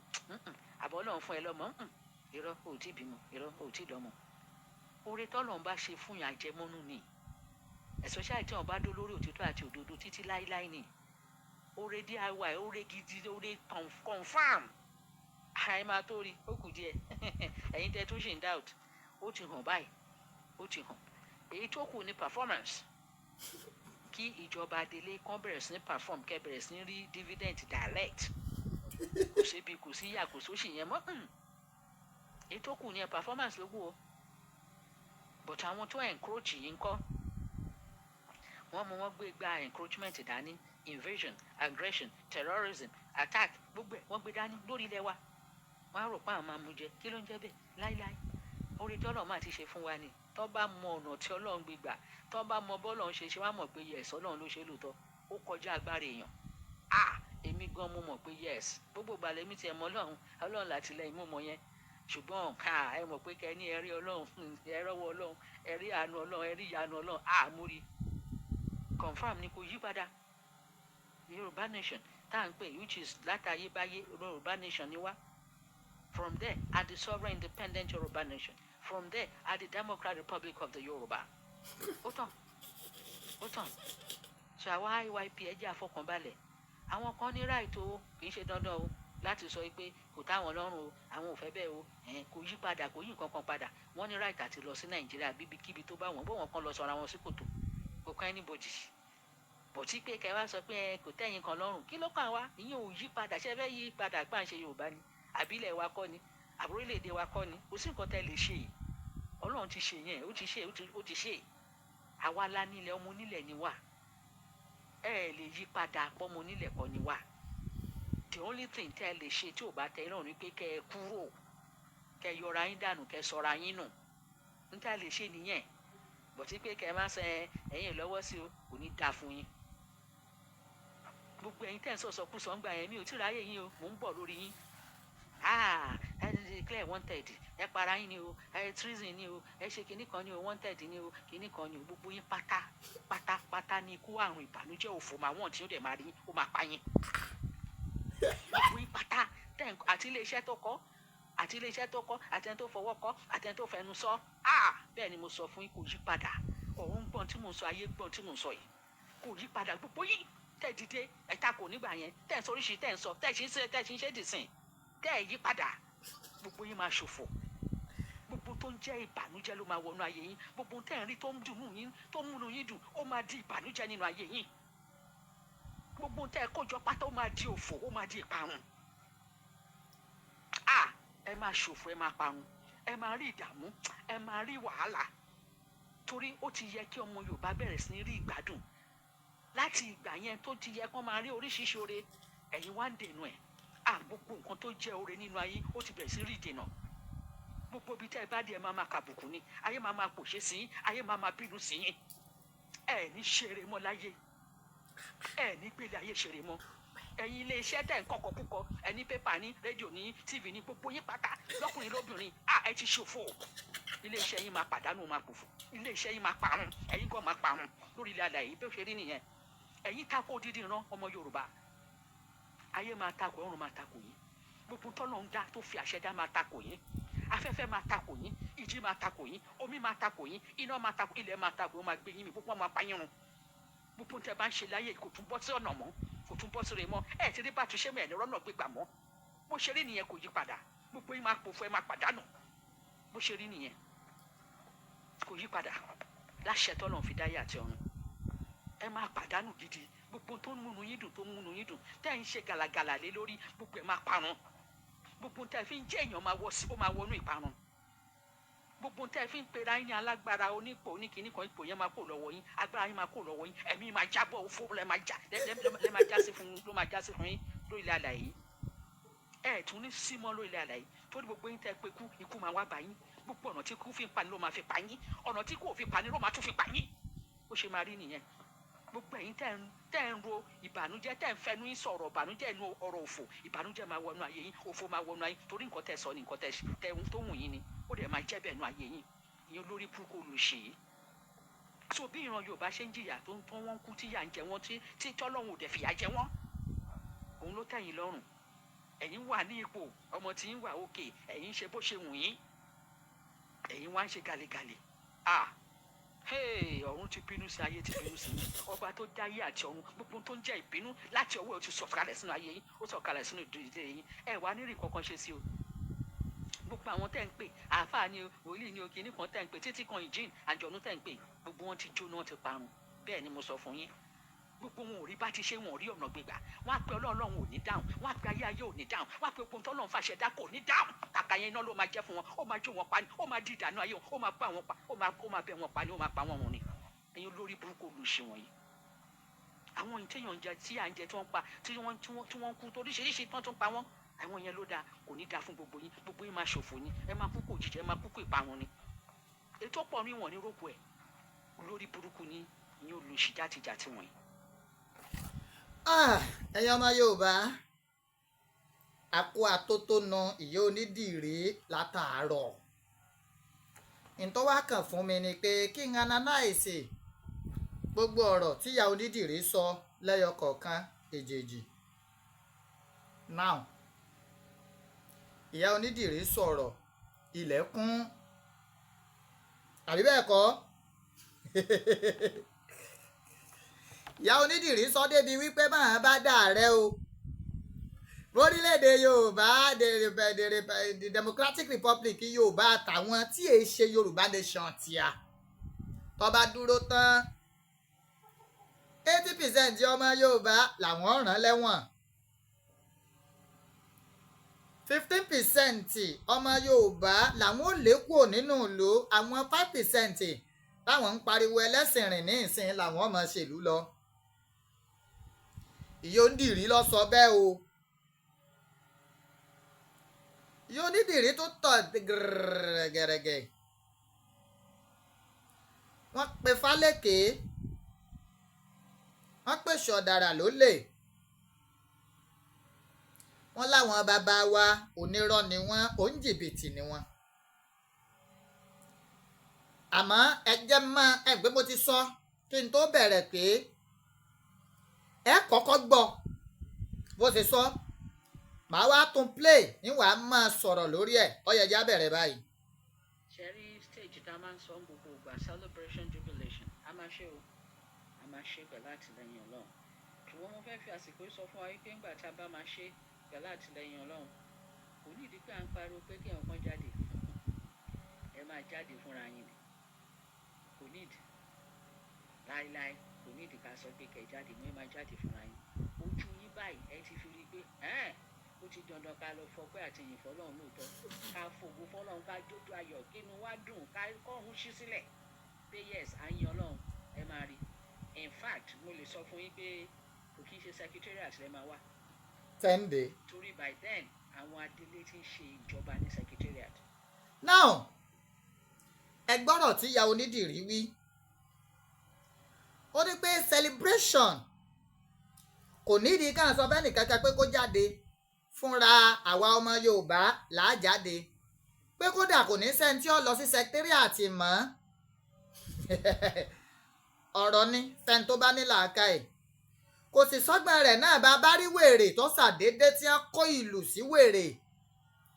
Àbọ̀ Ọlọ́run fún ẹ lọ́mọ? Irọ́, ò tí bímọ. Irọ́, ò tí lọ́mọ. Oore tọ́lọ́run bá ṣe fún yàn, àjẹmọ́nú ni, especially tí wọ́n bá dó lórí òtítọ́ àti òdodo títí láíláí ni. Oore DIY, oore gidi, oore confam. Àì máa tó rí, ó kù díẹ̀. Ẹ̀yin tẹ́ tún ṣì ń doubt, ó ti hàn báyìí, ó ti hàn. Èyí tó kù ní performance, kí ìjọba adelé kan bẹ̀rẹ̀ sí ní perform, kẹ́ bẹ̀rẹ̀ sí ní rí dividend direct. Kò síbi, kò sí yà, kò sóṣì yẹn mọ́. Èyí tó kù ní performance ló kù o. But àwọn tó encroach yìí ń kọ́, wọ́n mú wọ́n gbé gba encroachment dání, invasion, aggression, terrorism, attack, gbogbo ẹ̀ wọ́n gbé dání lórí ilẹ̀ wa. Wọ́n á rò pé àwọn máa mú jẹ. Kí ló ń jẹ́ bẹ́ẹ̀? Láíláí, orí tọ́lọ̀ máa ti ṣe fún wa ni. Tọ́ bá mọ ọ̀nà tí Ọlọ́run gbé gbà, tọ́ bá mọ bọ́lọ́run ṣe ṣe, wá mọ̀ pé yes, Ọlọ́run ló ṣe lóòótọ́. Ó kọjá agbára èèyàn. Ah, èmi gan mo mọ̀ pé yes, gbogbo ìgbà lèmi tiẹ̀ mọ̀ Ọlọ́run. Ọlọ́run látìlẹ́yìn, mo mọ̀ yẹn. Ṣùgbọ́n ẹ mọ̀ pé kẹ́ ní ẹ rí Ọlọ́run, ẹ rọ́wọ́ Ọlọ́run, ẹ rí àánú Ọlọ́run, ẹ rí ìyanu Ọlọ́run. Àmúrí confam ni, kò yí padà. Yorùbá nation tá à ń pè, which is látayébáyé, Yorùbá nation ni wá. From there at the sovereign independent Yorùbá nation, from there at the Democratic Republic of the Yorùbá. Ó tàn, ó tàn. So àwa IYP, ẹ jẹ́ àfọkànbalẹ̀. Àwọn kan ní right o, kì í ṣe dandan o, láti sọ pé kò táwọn lọ́rùn o, àwọn ò fẹ́ bẹ́ẹ̀ o. Ẹ̀hìn, kò yí padà, kò yí nǹkan kan padà. Wọ́n ní right àti lọ sí Nàìjíríà bíbíkíbi tó bá wọn bó wọn kan lọ sọra wọn sí kòtò, kò kàn anybody. Bọ̀tí pé kẹ́ wá sọ pé ẹ kò tẹ̀yìn kan lọ́rùn, kí ló kàn wá? Ìyẹn ò yí padà. Ṣé fẹ́ yí padà gbà ń ṣe Yorùbá ni? Àbílẹ̀ wa kọ́ ni? Àbúrò wa kọ́ ni? Kò sí nǹkan tẹ́ lè ṣe yìí. Ọlọ́run ti ṣe yẹn, ó ti ṣe, ó ti ṣe. Àwa la nílẹ̀, ọmọ onílẹ̀ ni wá. Ẹ ẹ lè yí padà pọ́mọ onílẹ̀ kọ́ ni wá. The only thing tẹ́ ẹ lè ṣe tí ò bá tẹ́ ẹ lọ́rùn ni pé kẹ́ ẹ kúrò, kẹ́ ẹ yọra yín dànù, kẹ́ ẹ sọra yín nù. N tẹ́ ẹ lè ṣe nìyẹn. Bọ̀tí pé kẹ́ ẹ má sẹ ẹ̀yìn lọ́wọ́ sí o, kò ní dáa fún yín. Gbogbo ẹ̀yin tẹ́ ẹ̀ ń sọ̀sọ̀ kú sọ̀ǹgbà yẹn, mi ò tí ì ráyè yín o, mò ń bọ̀ lórí yín. Ah, ẹ declare wanted, ẹ para yín ni o, ẹ treason ni o, ẹ ṣe kinní kan ni o, wanted ni o, kinní kan ni o. Gbogbo yín pátá pátá pátá ní ikú, àrùn, ìbànújẹ́, òfò máa wọ̀n tí ó dẹ̀ máa rí, ó máa pa yín. Gbogbo yín pátá tẹ̀ ń àti iléeṣẹ́ tó kọ́, àti iléeṣẹ́ tó kọ́, àti ẹni tó fọwọ́ kọ́, àti ẹni tó fẹnu sọ. Ah, bẹ́ẹ̀ ni mo sọ fún yín, kò yí padà. Ọ̀run gbọ́n tí mò ń sọ, ayé gbọ́n tí mò ń sọ yìí, kò yí padà. Gbogbo yín tẹ̀ dìde ẹ̀ta kò nígbà yẹn, tẹ̀ ń sọ oríṣi, tẹ̀ ń sọ, tẹ̀ ṣe ń ṣe, tẹ̀ ṣe ń ṣe dìsìn, tẹ̀ ẹ̀ yí padà, gbogbo yín máa ṣòfò. Gbogbo tó ń jẹ́ ìbànújẹ́ ló máa wọnú ayé yín. Gbogbo tẹ́ ń rí tó ń dùn yín, tó ń múnú yín dùn, ó máa di ìbànújẹ́ nínú ayé yín. Gbogbo tẹ́ ẹ kójọ pátá, ó máa di òfò, ó máa di ìparun. Ah, ẹ máa ṣòfò, ẹ máa parun, ẹ máa rí ìdààmú, ẹ máa rí wàhálà, torí ó ti yẹ kí ọmọ Yorùbá bẹ̀rẹ̀ sí ní rí ìgbádùn láti ìgbà yẹn, tó ti yẹ kó máa rí oríṣiríṣi oore. Ẹ̀yin wá ń dènà ẹ̀. À, gbogbo nǹkan tó jẹ́ oore nínú ayé, ó ti bẹ̀rẹ̀ sí rí ìdènà. Gbogbo ibi tẹ́ ẹ bá dé, ẹ máa máa kàbùkù ni. Ayé máa máa pòṣé sí yín, ayé máa máa bínú sí yín. Ẹ ní ṣeré mọ́ láyé, ẹ ní gbélé ayé ṣeré mọ́. Ẹ̀yin ilé iṣẹ́ tẹ̀ ń kọ́kọ́ kúkọ, ẹ ní pépà, ní rédíò, ní TV, ní gbogbo yín pátá, lọ́kùnrin lóbìnrin, à, ẹ ti ṣòfò. Ilé iṣẹ́ yín máa pàdánù, máa pòfò, ilé iṣẹ́ yín máa parun, ẹ̀yin gan máa parun lórí ilẹ̀ alàyè. Bí ó ṣe rí nìyẹn. Ẹ̀yin tako odidi ìran ọmọ Yorùbá, ayé máa takò, ọ̀run máa takò yín. Gbogbo tọ́lọ̀ ń dá tó fi àṣẹ dá máa takò yín. Afẹ́fẹ́ máa takò yín, ìjì máa takò yín, omi máa takò yín, iná máa takò, ilẹ̀ máa takò, ó máa gbé yín mì, gbogbo wọn máa pa yín run. Gbogbo tẹ́ bá ń ṣe láyé kò tún bọ́ sí ọ̀nà mọ́, kò tún bọ́ síre mọ́. Ẹ̀ ti rí bá ti ṣe mọ́, ẹ̀ ní rọ́nà gbégbà mọ́. Bó ṣe rí nìyẹn, kò yí padà. Gbogbo yín máa pòfo, ẹ máa pàdánù. Bó ṣe rí nìyẹn, kò yí padà. Láṣẹ tọ́lọ́run fi dáyé àti ọ̀run, ẹ máa pàdánù gidi. Gbogbo tó ń múnú yín dùn, tó ń múnú yín dùn, tẹ́ ń ṣe gàlagàlà lé lórí, gbogbo ẹ̀ máa parun. Gbogbo tẹ́ fi ń jẹ́ èèyàn máa wọ sí, ó máa wọnú ìparun. Gbogbo tẹ́ fi ń pera yín ní alágbára, onípò, oníkìíní kan, ipò yẹn máa kó lọ́wọ́ yín, agbára yín máa kó lọ́wọ́ yín, ẹ̀mí máa jábọ̀, òfò lẹ́ máa já lẹ́ máa já sí fún, ló máa já sí fún yín lórí ilẹ̀ alàyè yìí. Ẹ Ẹ tún ní símọ́ lórí ilẹ̀ àlàyé, torí gbogbo yín tẹ́ pé kú, ikú máa wá bá yín. Gbogbo ọ̀nà tí kú fi ń pani ló máa fi pa yín, ọ̀nà tí kú ò fi pani ló máa tún fi pa yín. Ó ṣe máa rí nìyẹn. Gbogbo ẹ̀yin tẹ́ ń ro ìbànújẹ́, tẹ́ ń fẹnu yín sọ̀rọ̀ ìbànújẹ́ inú ọ̀rọ̀ òfò, ìbànújẹ́ máa wọnú ayé yín, òfò máa wọnú ayé, torí nǹkan tẹ́ sọ ni nǹkan tẹ́ tó wù yín ni ó dẹ̀ máa jẹ́ bẹ́ẹ̀ nú ayé yín. Ìyẹn olórí burúkú olùṣèyí yìí. So bí ìran Yorùbá ṣe ń jìyà tó ń tó wọ́n kú, tí yà ń jẹ wọ́n, tí tọ́lọ́hún ò dẹ̀ fìyà jẹ wọ́n, òun ló tẹ̀yìn lọ́rùn. Ẹ̀yin wà ní ipò, ọmọ tí ń wà òkè, ẹ̀yin ń ṣe bó ṣe wù yín, ẹ̀yin wá ń ṣe gàlégàlé. Ah hey, ọ̀run ti bínú sí, ayé ti bínú sí. Ọba tó dáyé àti ọ̀run, gbogbo tó ń jẹ́ ìbínú láti ọwọ́ ẹ̀, ó ti sọ̀kalẹ̀ sínú ayé yín, ó sọ̀kalẹ̀ sínú ìdílé yín. Ẹ wá nírì kankan ṣe sí o. Gbogbo àwọn tẹ́ ń pè, àáfàá ni o, wòlíì ni o, kìíní kan tẹ́ ń pè, títí kan ìjìn àjọ̀nú tẹ́ ń pè, gbogbo wọn ti jóná, ti parun. Bẹ́ẹ̀ ni mo sọ fún yín. Gbogbo wọn ò rí bá ti ṣe, wọn ò rí ọ̀nà gbégbà. Wọn á pe Ọlọ́run, Ọlọ́run ò ní dáhùn. Wọn á pe ayé, ayé ò ní dáhùn. Wọn á pe ogun tọ́lọ́run fàṣẹ dá, kò ní dáhùn. Kàkà yẹn, iná ló máa jẹ́ fún wọn. Ó máa jó wọn pa ni, ó máa di ìdànù ayé wọn, ó máa bá wọn pa, ó máa bẹ́ wọn pa ni, ó máa pa wọn run ni. Ẹ̀yin olórí burúkú olùṣe wọ̀nyí, àwọn ìtẹ̀yàn ń jẹ tí à ń jẹ, tí wọ́n pa, tí wọ́n kú toríṣiríṣi tí wọ́n tún pa wọ́n, àwọn yẹn ló dáa. Kò ní dáa fún gbogbo yín. Gbogbo yín máa ṣòfò ni, ẹ máa kú kò jíjẹ, ẹ máa kú kò ìparun ni. Ètò pọ̀ ní wọn ní rókò ẹ̀. Olórí burúkú ní ìyẹn, olùṣí játijàti wọ̀nyí. Ah, ẹ̀yin ọmọ Yorùbá, àkó àtótónu ìyá onídìrí látàárọ̀. Ntọ́ wá kàn fún mi ni pé kí n analyse gbogbo ọ̀rọ̀ tí ìyá onídìrí sọ lẹ́yọ kọ̀ọ̀kan èjèèjì. Now, ìyá onídìrí sọ̀rọ̀ ilẹ̀kùn, àbí bẹ́ẹ̀ kọ́? Ìyá onídìrí sọ débi wípé máa bá dà rẹ o lórílẹ̀‐èdè Yorùbá, the Democratic Republic Yorùbá, àtàwọn tí èé ṣe Yorùbá nation tíá tó bá dúró tán, 80% ọmọ Yorùbá làwọn rán lẹ́wọ̀n, 15% ọmọ Yorùbá làwọn ò lé kúrò nínú ìlú, àwọn 5% táwọn ń pariwo ẹlẹ́sìn rìn ní ìsìn làwọn ọmọ ṣèlú lọ. Ìyá onídìrí lọ sọ bẹ́ẹ̀ o. Ìyá onídìrí tó tọ̀ gẹ̀rẹ́gẹ̀, wọ́n pe Fálékè, wọ́n pè Ṣọ̀dàrà lólè, wọ́n láwọn bàbá wa onírọ́ ni wọ́n, òǹjìbìtì ni wọ́n. Àmọ́ ẹ jẹ́ mọ́ ẹ gbé, mo ti sọ kí n tó bẹ̀rẹ̀ pé ẹ kọ́kọ́ gbọ́ bó ṣe sọ, màá wá tún play níwàá máa sọ̀rọ̀ lórí ẹ̀. Ó yẹ já bẹ̀rẹ̀ báyìí. Ṣe rí stage tá a máa ń sọ gbogbo ìgbà, celebration jubilation, a máa ṣe o, a máa ṣe pẹ̀lú àtìlẹyìn Ọlọ́run. Ṣùgbọ́n mo fẹ́ fi àsìkò yìí sọ fún wa wípé ńgbà tá a bá máa ṣe pẹ̀lú àtìlẹyìn Ọlọ́run, kò ní ìdí pé à ń pariwo pé kí èèyàn kan jáde. Ẹ máa jáde fúnra yín ni. Kò ní ìdí láéláé, kò ní ìdí ká sọ pé kẹ́ ẹ jáde mọ́. Ẹ máa jáde fúnra yín. Ojú yín báyìí, ẹ ti fi rí i pé ẹ́ẹ̀ ó ti dandan ká lọ fọpẹ́ àti ìyìn fọ́lọ́run lóòótọ́, ká fògo fọ́lọ́run, ká jójó ayọ̀, kínú wá dùn, ká kọ́run ṣí sílẹ̀ pé yes, à ń yin Ọlọ́run. Ẹ máa rí. In fact, mo lè sọ fún yín pé kò kí ń ṣe secretariat lẹ máa wà. 10 day. Torí by then, àwọn adelé ti ń ṣe ìjọba ní secretariat. Now, ẹ gbọ́rọ̀ tí ìyá onídìrí wí. Ó ní pé celebration kò nídìí ká sọ fẹ́ nìkankan pé kó jáde fúnra, àwa ọmọ Yorùbá là á jáde, pé kódà kò ní sẹ́ni tí ó lọ sí secretariat mọ́. Ọ̀rọ̀ ni fẹ́ni tó bá ní làákàyè. Kò sì sọ́gbọ́n rẹ̀ náà. Bá bá rí wèrè tó ṣàdédé tí wọ́n kó ìlú sí wèrè,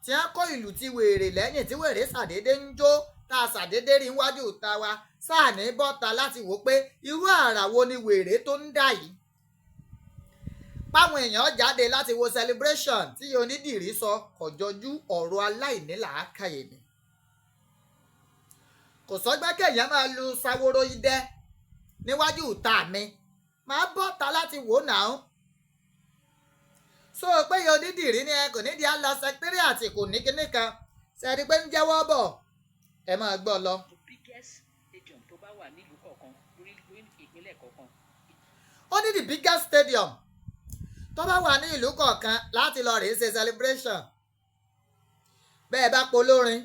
tí wọ́n kó ìlú ti wèrè lẹ́yìn, tí wèrè ṣàdédé ń jó, tá a ṣàdédé rí níwájú ìta wa, sáà ní bọ́ta láti wò pé irú àrà wo ni wèrè tó ń dà yìí. Páwọn èèyàn jáde láti wo celebration tí onídìrí sọ kò jọjú, ọ̀rọ̀ aláìní làákàyè ni. Kò sọ́gbọ́n kéèyàn máa lu saworo idẹ níwájú ìta mi, máa bọ́ta láti wò náà. So pé onídìrí ni ẹ kò nídìí á lọ secretariat, kò ní kinní kan sẹ́ni pé ń jẹ́wọ́ bọ̀. Ẹ máa gbọ́ lọ. The biggest stadium tó bá wà nílùú kọ̀ọ̀kan, lórí ìpínlẹ̀ kọ̀ọ̀kan. Ó ní the biggest stadium Tó bá wà ní ìlú kọ̀ọ̀kan láti lọ rèé ṣe celebration, bẹ́ẹ̀ bá polórin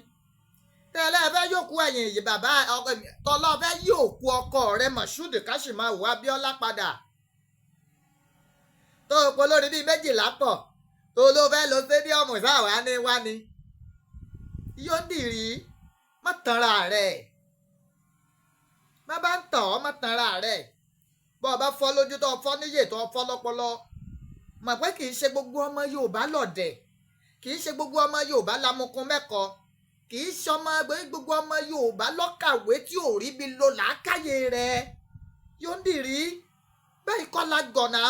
tẹ́lẹ̀ fẹ́ yòókù ẹ̀yìn yìí, bàbá tọ́lọ́ fẹ́ yòókù ọkọ rẹ̀ Moshood Kashimawo Abiola padà, tó o polórin bíi 12 pọ̀ tó ló fẹ́ lọ stadium sáwà ní wá ní yóò dìrí. Má tanra rẹ̀, má bá ń tàn ọ́, má tanra rẹ̀. Bọ́ ọ bá fọ́ lójú, tó fọ́ níyè, tó fọ́ lọ́pọlọ, mọ̀ pé kì í ṣe gbogbo ọmọ Yorùbá lọ̀dẹ̀, kì í ṣe gbogbo ọmọ Yorùbá lamukun mẹ́kọ, kì í ṣọmọ gbogbo ọmọ Yorùbá lọ́kàwé tí ò rí bí lo làákàyè rẹ̀. Yóò dìrí bẹ́ẹ̀ kọ́ la gọ̀nà.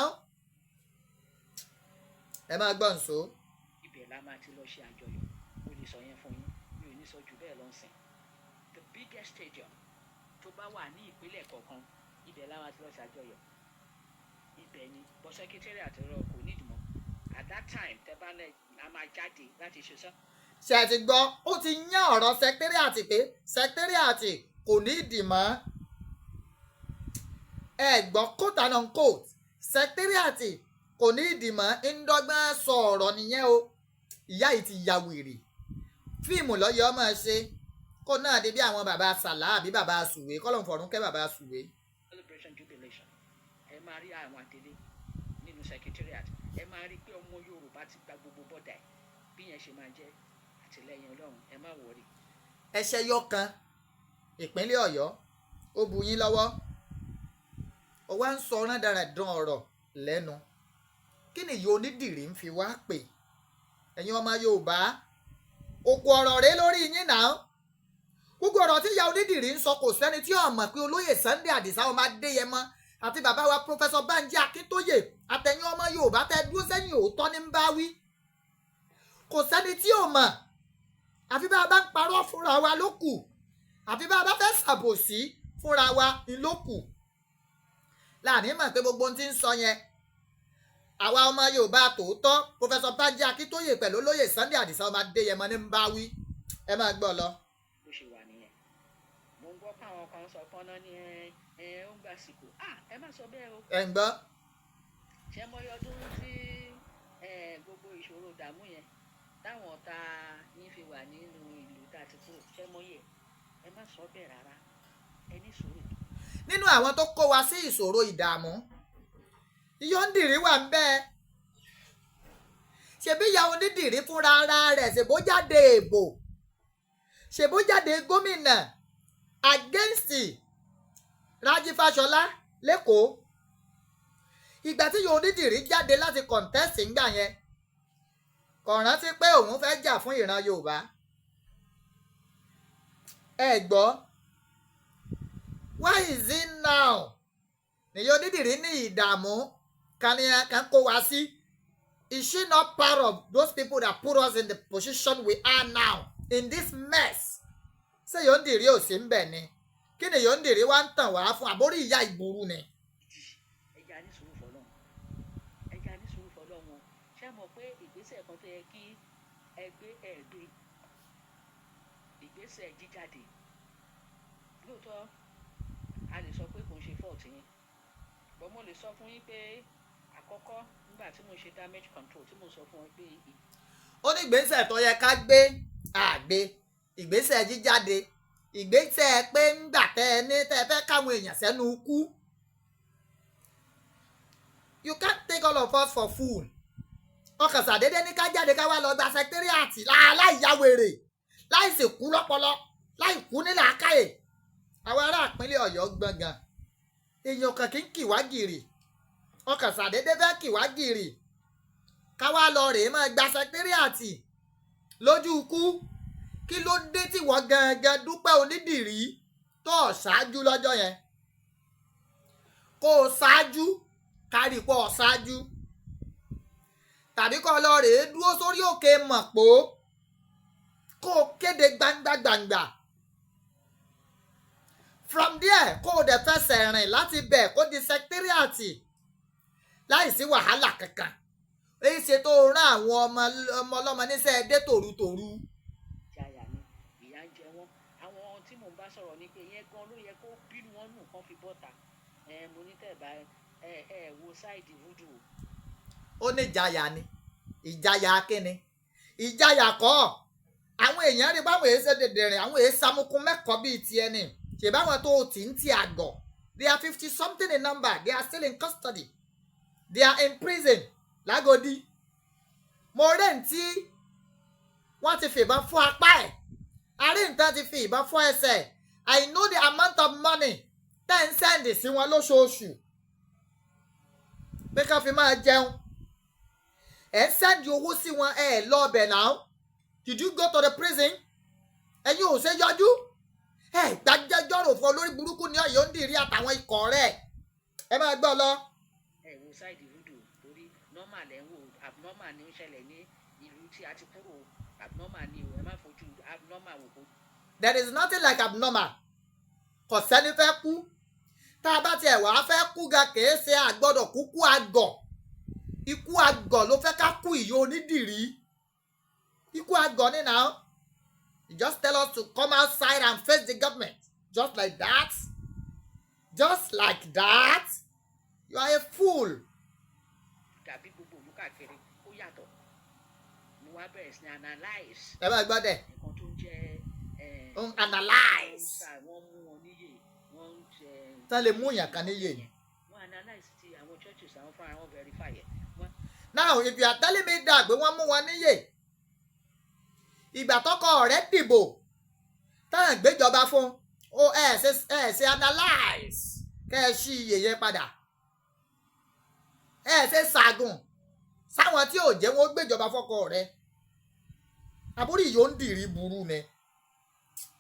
Ẹ máa gbọ́ nsọ. Ibẹ̀ la máa ti lọ ṣe àjọyọ̀. Mo lè sọ yẹn fún yín, mi ò ní sọ jù bẹ́ẹ̀ lọ sìn. The biggest stadium tó bá wà ní ìpínlẹ̀ kọ̀ọ̀kan, ibẹ̀ la máa ti lọ ṣe àjọyọ̀. Ibẹ̀ ni bọ́ secretariat rẹ kò ní ìdìmọ̀ at that time. Tẹ́ bá lẹ̀, a máa jáde láti ṣe sọ. Ṣe ti gbọ́? Ó ti yán ọ̀rọ̀ secretariat pé secretariat kò ní ìdìmọ́. Ẹ gbọ́, quote and unquote, secretariat kò ní ìdìmọ́. Ń dọ́gbọ́n sọ ọ̀rọ̀ nìyẹn o. Ìyá yìí ti ya wèrè. Fíìmù lọ́yẹ̀ ọmọ ṣe kó náà di bí àwọn bàbá Sàlá àbí bàbá Sùwé kọ́lọ̀ fọ̀rún kẹ́ bàbá Sùwé. Celebration jubilation, ẹ máa rí àwọn àtẹlé nínú secretariat. Ẹ máa rí pé ọmọ Yorùbá ti gba gbogbo bọ́dà ẹ̀. Bí yẹn ṣe máa jẹ́, àtìlẹ́yìn Ọlọ́run, ẹ má worry. Ẹsẹ̀ yọ kan ìpínlẹ̀ Ọ̀yọ́, ó bu yín lọ́wọ́, ó wá ń sọ rándanràdàn ọ̀rọ̀ lẹ́nu. Kí ni ìyá onídìrí ń fi wá pè ẹ̀yin ọmọ Yorùbá? Òkú ọ̀rọ̀ rèé lórí yín náà. Gbogbo ọ̀rọ̀ tí ìyá onídìrí ń sọ, kò sẹ́ni tí ó mọ̀ pé olóyè Sunday Adisa ọmọ Adéyẹmọ àti bàbá wa Professor Banji Akíntóyè àtẹ̀yìn ọmọ Yorùbá tẹ́ dúró sẹ́yìn òótọ́ ní ń bá wí. Kò sẹ́ni tí ò mọ̀, àfi bá a bá ń parọ́ fúnra wa ló kù, àfi bá a bá fẹ́ ṣàbòsí fúnra wa ni ló kù láàrin mọ̀ pé gbogbo ohun tí ń sọ yẹn, àwa ọmọ Yorùbá tòótọ́, Professor Banji Akíntóyè pẹ̀lú olóyè Sunday Adisa ọmọ Adéyẹmọ ní ń bá wí. Ẹ máa gbọ́ lọ. Bó ṣe wà nìyẹn. Mo ń gbọ́ pé àwọn kan sọ pọ́nná ní ẹ ẹ ó ń gbàsìkò. Ah, ẹ má sọ bẹ́ẹ̀ o. Ẹ ń gbọ́. Ṣé mọyọ ọdún tí gbogbo ìṣòro ìdààmú yẹn táwọn ọ̀tá yín fi wà nínú ìlú tá a ti kúrò? Ṣé mọyẹ? Ẹ má sọ bẹ́ẹ̀ rárá, ẹ ní sùúrù. Nínú àwọn tó kó wa sí ìṣòro ìdààmú, Ìyóǹdìrí wà ń bẹ́ẹ̀. Ṣebí ìyá onídìrí fúnra ara rẹ̀ ṣèbó jáde èbò, ṣèbó jáde gómìnà against Rájí Fáṣọlá lẹ́kọ̀ọ́. Ìgbà tí ìyá onídìrí jáde láti contest ńgbà yẹn, kò rántí pé òun fẹ́ jà fún ìran Yorùbá. Ẹ gbọ́, why is it now nìyí onídìrí ní ìdààmú kan ní kan kó wa sí? Is she not part of those people that put us in the position we are now, in this mess? Ṣé Yòǹdìrí ò sí ń bẹ̀ ni? Kí ni Yòǹdìrí wá ń tàn wá fún? Àbórí ìyá ìburú ni. Ẹ jẹ́ a ní sùúrù fọlọ́run, ẹ jẹ́ a ní sùúrù fọlọ́run o. Ṣé mọ̀ pé ìgbésẹ̀ kan tó yẹ kí ẹ gbé, ẹ gbé ìgbésẹ̀ jíjáde? Lóòótọ́, a lè sọ pé kò ń ṣe fault yín, but mo lè sọ fún yín pé àkọ́kọ́ nígbà tí mo ṣe damage control, tí mo sọ fún wọn pé Ó ní ìgbésẹ̀ tó yẹ ká gbé àgbé, ìgbésẹ̀ jíjáde, ìgbésẹ̀ pé ńgbà tẹ́ ẹ ní tẹ́ ẹ fẹ́ káwọn èèyàn sẹ́nu kú. You can't take all of us for fool. Ọkàn sàdédé ní ká jáde, ká wá lọ gba secretariat láì ya wèrè, láì sì kú lọ́pọlọ, láì kú ní làákàyè. Àwọn ará ìpínlẹ̀ Ọ̀yọ́ gbọ̀ngàn, èèyàn kan kì í kì wá gìrì. Ọkàn sàdédé fẹ́ kì wá gìrì, ká wá lọ rèé máa gba secretariat lójú ikú. Kí ló dé tí wọ́n gangan Dúpẹ́ Onídìrí tó ọ̀ ṣáájú lọ́jọ́ yẹn? Kó o ṣáájú, kárí pọ̀ ṣáájú, tàbí kó o lọ rèé dúró sórí òkè Mọ̀pó, kó o kéde gbangba gbangba. From there, kó o dẹ̀ fẹsẹ̀ rìn láti bẹ̀ kó di secretariat láì sí wàhálà kankan. Èyí ṣe tó rán àwọn ọmọ ọmọ ọlọ́mọ níṣẹ́ dé tòrutòru. Jaya ni ìyà ń jẹ wọ́n. Àwọn tí mò ń bá sọ̀rọ̀ ni pé ìyẹn gan ló yẹ kó bínú wọn nù kán fi bọ́ta. Ẹ mo ní tẹ̀ bá ẹ wo side voodoo. Ó ní ìjayà ni. Ìjayà kíni? Ìjayà kọ́. Àwọn èèyàn rí báwọn èèyàn ṣe dèdèrìn, àwọn èèyàn samukun mẹ́kọ̀ọ́ bíi tiẹ̀ ni. Ṣèbáwọn tó tì ń ti àgọ̀. They are 50 something in number. They are still in custody. They are in prison. Lágòdì. Mo rí ní tí wọ́n ti fìbọn fọ́ apá ẹ̀. Àrí nǹkan ti fi ìbọn fọ́ ẹsẹ̀. I know the amount of money tẹ́ ń send sí wọn lóṣooṣù pé ká fi máa jẹun. Ẹ̀ ń send owó sí wọn, ẹ̀ lọ ọbẹ̀ náà. Did you go to the prison? Ẹ̀yin ò ṣe yọjú. Ẹ̀ gbàjẹ́jọ́rò fún olórí burúkú ní ọ̀yọ́ ń dìrí àtàwọn ikọ̀ rẹ̀. Ẹ máa gbọ́ lọ. Ẹ wo side voodoo, torí normal ẹ̀ ń wò, abnormal ni ó ń ṣẹlẹ̀ ní ìlú tí a ti kúrò. Abnormal ni o, ẹ má fojú abnormal wò kó. There is nothing like abnormal. Kò sẹ́ni fẹ́ kú. Tá a bá tiẹ̀ wá fẹ́ kú ga, kìí ṣe àgbọ́dọ̀ kúkú àgọ̀. Ikú àgọ̀ ló fẹ́ ká kú, ìyó onídìrí. Ikú àgọ̀ ni now. You just tell us to come outside and face the government. Just like that. Just like that. You are a fool. Dàbí gbogbo ìlú káàkiri, ó yàtọ̀. Mo wá bẹ̀rẹ̀ sí ní analyse Ẹ bá gbọ́ dẹ̀. nǹkan tó ń jẹ́ Ń analyse. Wọ́n mú wọn níyè, wọ́n ń jẹ. Tán lè mú yàn kan níyè ni. Wọ́n analyse ti àwọn churches, àwọn fúnra wọn verify ẹ̀. Wọ́n Now, if you are telling me that pé wọ́n mú wọn níyè, ìgbà tọkọ rẹ̀ dìbò táwọn gbéjọba fún ó, ẹ ṣe analyse kẹ́ ẹ ṣí iye yẹn padà. Ẹ ṣe ṣàgùn sáwọn tí ò jẹ́ wọn ó gbéjọba fọ́kọ rẹ̀. Àbúrò yìí ó ń dìrí burú ni.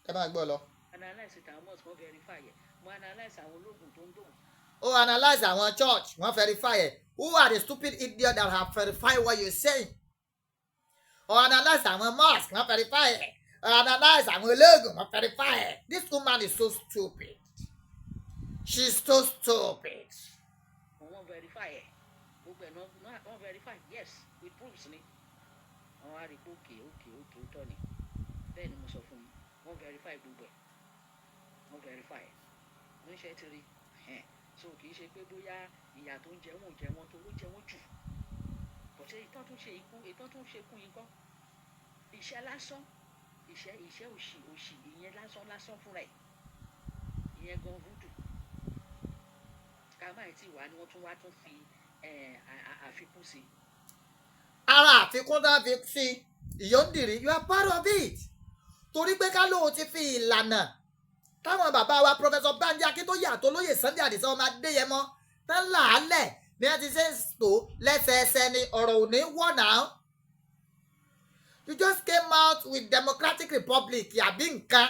Ẹ máa gbọ́ lọ. Analyse ti àwọn mosque, wọ́n verify ẹ̀. Wọ́n analyse àwọn ológun tó ń gbóhùn. Ó analyse àwọn church, wọ́n verify ẹ̀. Who are the stupid idiot that have verified what you saying? Ó analyse àwọn mosque, wọ́n verify ẹ̀. Ó analyse àwọn ológun, wọ́n verify ẹ̀. This woman is so stupid. She's so stupid. Wọ́n verify ẹ̀, gbogbo ẹ̀ náà wọ́n verify, yes, with proofs ni. Àwọn á rí i pé okay, ó tọ́ ni. Bẹ́ẹ̀ ni mo sọ fún yín, wọ́n verify gbogbo ẹ̀, wọ́n verify ẹ̀, wọ́n ṣe ti rí ẹ̀hẹ́n. So kì í ṣe pé bóyá ìyà tó ń jẹ wọ́n ò jẹ wọ́n tó, ó jẹ wọ́n jù bọ̀tẹ́ ìtọ́ tún ṣe ikú, ìtọ́ tún ṣe kú yín kọ́ iṣẹ́ lásán, iṣẹ́ òṣì, ìyẹn lásán lásán fúnra ẹ̀, ìyẹn gan voodoo. Ká má tí wà ní wọ́n tún wá tún fi àfikún sí i. Ara àfikún tá a fi sí ìyóǹdìrí, you are part of it, torí pé ká lóun ti fi ìlànà táwọn bàbá wa, Professor Banji Akíntóyè àtolóyè Sunday Adisa ọmọ Adéyẹmọ tán làálẹ̀ bí wọ́n ti ṣe ń tò lẹ́sẹẹsẹ ni ọ̀rọ̀ ò ní wọ̀ náà. You just came out with Democratic Republic àbí nǹkan.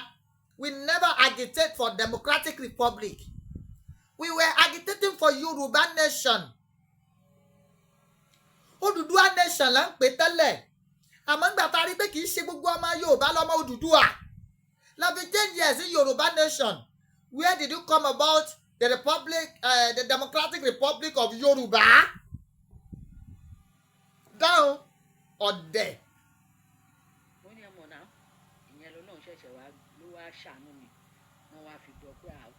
We never agitate for Democratic Republic. We were agitating for Yorùbá nation. Odùduwà nation là ń pè tẹ́lẹ̀, àmọ́ ńgbà tá a rí pé kì í ṣe gbogbo ọmọ Yorùbá lọ́mọ Odùduwà, la fi change ẹ̀ sí Yorùbá nation. Where did you come about the republic, the Democratic Republic of Yorùbá? Dáhùn, ọ̀dẹ̀. Mo ní ẹmọ náà, ìyẹn lọ́lọ́run ṣẹ̀ṣẹ̀ wá ló wá ṣàánú mi, wọ́n wá fi gbọ́ pé àwọn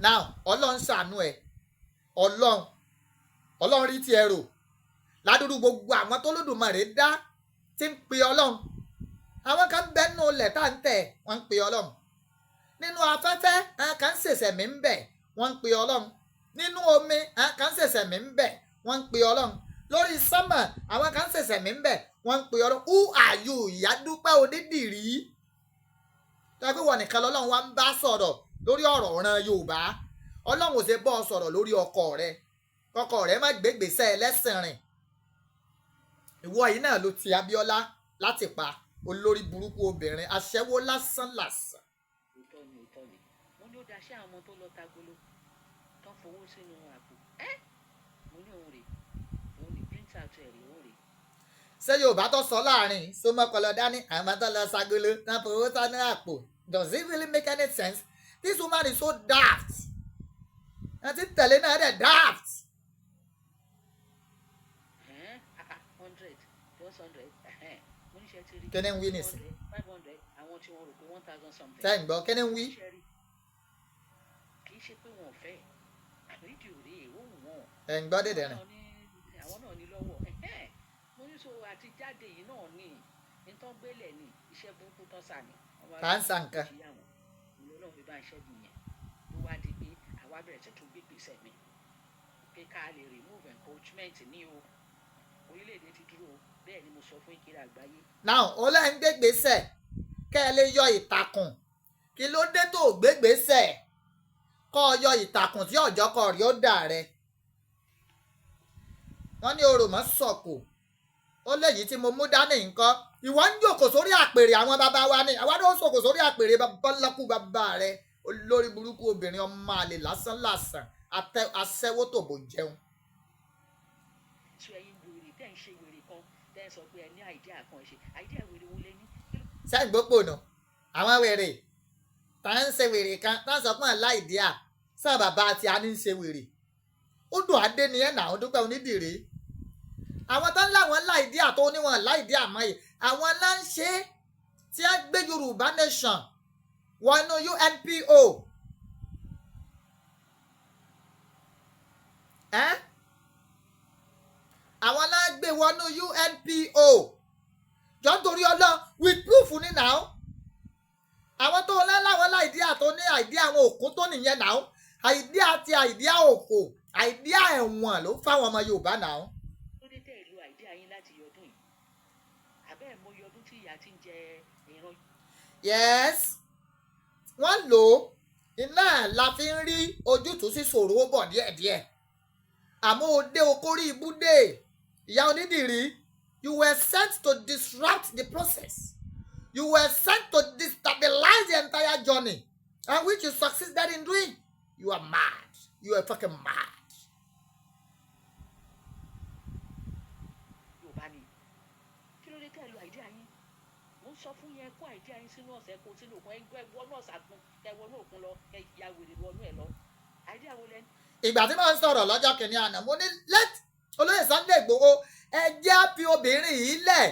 Now Ọlọ́run ṣàánú ẹ, Ọlọ́run rí tiẹ̀ rò ládùúgbò gbogbo àwọn tó lódùmarè dá tí ń pe Ọlọ́run. Àwọn kan ń bẹ nínú ilẹ̀ tá à ń tẹ̀, wọ́n ń pe Ọlọ́run. Nínú afẹ́fẹ́, àwọn kan ń ṣẹ̀ṣẹ̀ mí ń bẹ̀, wọ́n ń pe Ọlọ́run. Nínú omi, àwọn kan ń ṣẹ̀ṣẹ̀ mí ń bẹ̀, wọ́n ń pe Ọlọ́run. Lórí sánmà, àwọn kan ń ṣẹ̀ṣẹ̀ mí ń bẹ̀, wọ́n ń pe Ọlọ́run. Who are you, Ìyá Dúpẹ́ Onídìrí, tó yẹ pé wọ́n nìkan lọ́lọ́run wá ń bá sọ̀rọ̀ lórí ọ̀rọ̀ ọ̀ràn Yorùbá? Ọlọ́run ò ṣe bọ́ ọ sọ̀rọ̀ lórí ọkọ rẹ, ọkọ rẹ má gbégbèsè ẹlẹ́sìn rìn. Ìwọ yìí náà ló ti Abíọ́lá láti pa, olórí burúkú obìnrin aṣẹ́wó lásán làsàn. Òótọ́ ni, òótọ́ ni. Mo ní ó daṣẹ́ àwọn ọmọ tó lọ tagolo tó ń fowó sínú àpò ẹ́. Mo ní òun rè, òun ní print out ẹ̀ rè, òun rè. Ṣé Yorùbá tó sọ láàrin sọmọkọlọ dání, àwọn tó lọ sagolo náà fowó sínú àpò? Does it really make any sense? This woman is so daft. Àti tẹ̀lé náà dẹ̀ daft. Ẹ̀hẹ́n, 100, just 100. Ẹ̀hẹ́n, mo ní ṣe ti rí. Kí ni ń wí nìsín? 200, 500, àwọn tí wọ́n rò pé 1,000 something. Ṣé ń gbọ́ kí ni ń wí? Ṣé rí? Kì í ṣe pé wọn ò fẹ́ àrídìí rèé, ó wù wọ́n. Ẹ̀ ń gbọ́ dèdè rìn. Àwọn náà ní lọ́wọ́. Ẹ̀hẹ́n. Mo ní so àti jáde yìí náà ní nǹkan gbélé ní iṣẹ́ burúkú tán sà ní. Wọ́n wá Tá ń sa nǹkan. ṣe àwọn ìlú náà fi bá ṣẹ́gun yẹn, ló wá di pé àwa bẹ̀rẹ̀ sí tún gbégbèsè mi pé ká lè remove encroachment ní o. Orílẹ̀-èdè ti dúró o. Bẹ́ẹ̀ ni mo sọ fún ìkírà àgbáyé. Now, ó lẹ́ ń gbégbèsè kẹ́ ẹ lè yọ ìtàkùn. Kí ló dé tó gbégbèsè kọ́ ọ yọ ìtàkùn tí ọ̀jọ́ kọ rí ó dà rẹ? Wọ́n ní orò mọ́ sọ̀kò, ó léyìí tí mo mú dání nǹkan. Ìwọ ń jòkó sórí àpèrè àwọn bàbá wa ni, àwa ló ń sòkò sórí àpèrè babaláku bàbá rẹ. Olórí burúkú obìnrin, ọmọ àlè lásán lásán, aṣẹ́wó tòbò jẹun. Tí ẹ̀yin wèrè tẹ́ ń ṣe wèrè kan, tẹ́ ń sọ pé ẹ ní idea kan, ẹ ṣe idea wèrè wo lẹ ní? Kí ló Sẹ́yìn gbópò nù àwọn wèrè tá ń ṣe wèrè kan, tá ń sọ fún àláìdíà sáà bàbá àti àní ń ṣe wèrè. Ó dùn adé ni ẹ̀ nà ó. Dúpẹ́ Onídìrí, àwọn tó ń láwọn láìdíà tó níwọ̀n láìdíà mọ́ yìí, àwọn náà ń ṣe é tí a gbé Yorùbá Nation wọnú UNPO ẹ́. Àwọn náà gbé wọnú UNPO jọ nítorí Ọlọ́run, with proof ní now. Àwọn tó ń láwọn láìdíà tó ní idea àwọn òkú tó nìyẹn now. Idea ti idea òfò, idea ẹ̀wọ̀n ló fáwọn ọmọ Yorùbá now. Ló dé tẹ́ ìlú idea yín láti yọdún yìí? Àbẹ́ ẹ̀ mọ iye ọdún tí ìyà ti ń jẹ ìran Yes, wọ́n lò ó, iná la fi ń rí ojútùú sí ṣòro bọ̀ díẹ̀díẹ̀. Àmọ́ òde okórí ibùdó ìyá Onídìrí, you were sent to disrupt the process. You were sent to destabilize the entire journey, and which you succeeded in doing. You are mad. You are fucking mad. Yorùbá ni. Kí ló dé tẹ́ ìlú idea yín? Mo ń sọ fún yẹn, kó idea yín sínú ọ̀sẹ̀, kó sínú òkun, ẹ wọnú ọ̀sà kun, ẹ wọnú òkun lọ, ẹ ya wèrè wọnú ẹ lọ. Idea wo lẹ ní? Ìgbà tí mò ń sọ̀rọ̀ lọ́jọ́ kìíní àná, mo ní let olóyè Sunday Igboho, ẹ jẹ́ á fi obìnrin yìí lẹ̀.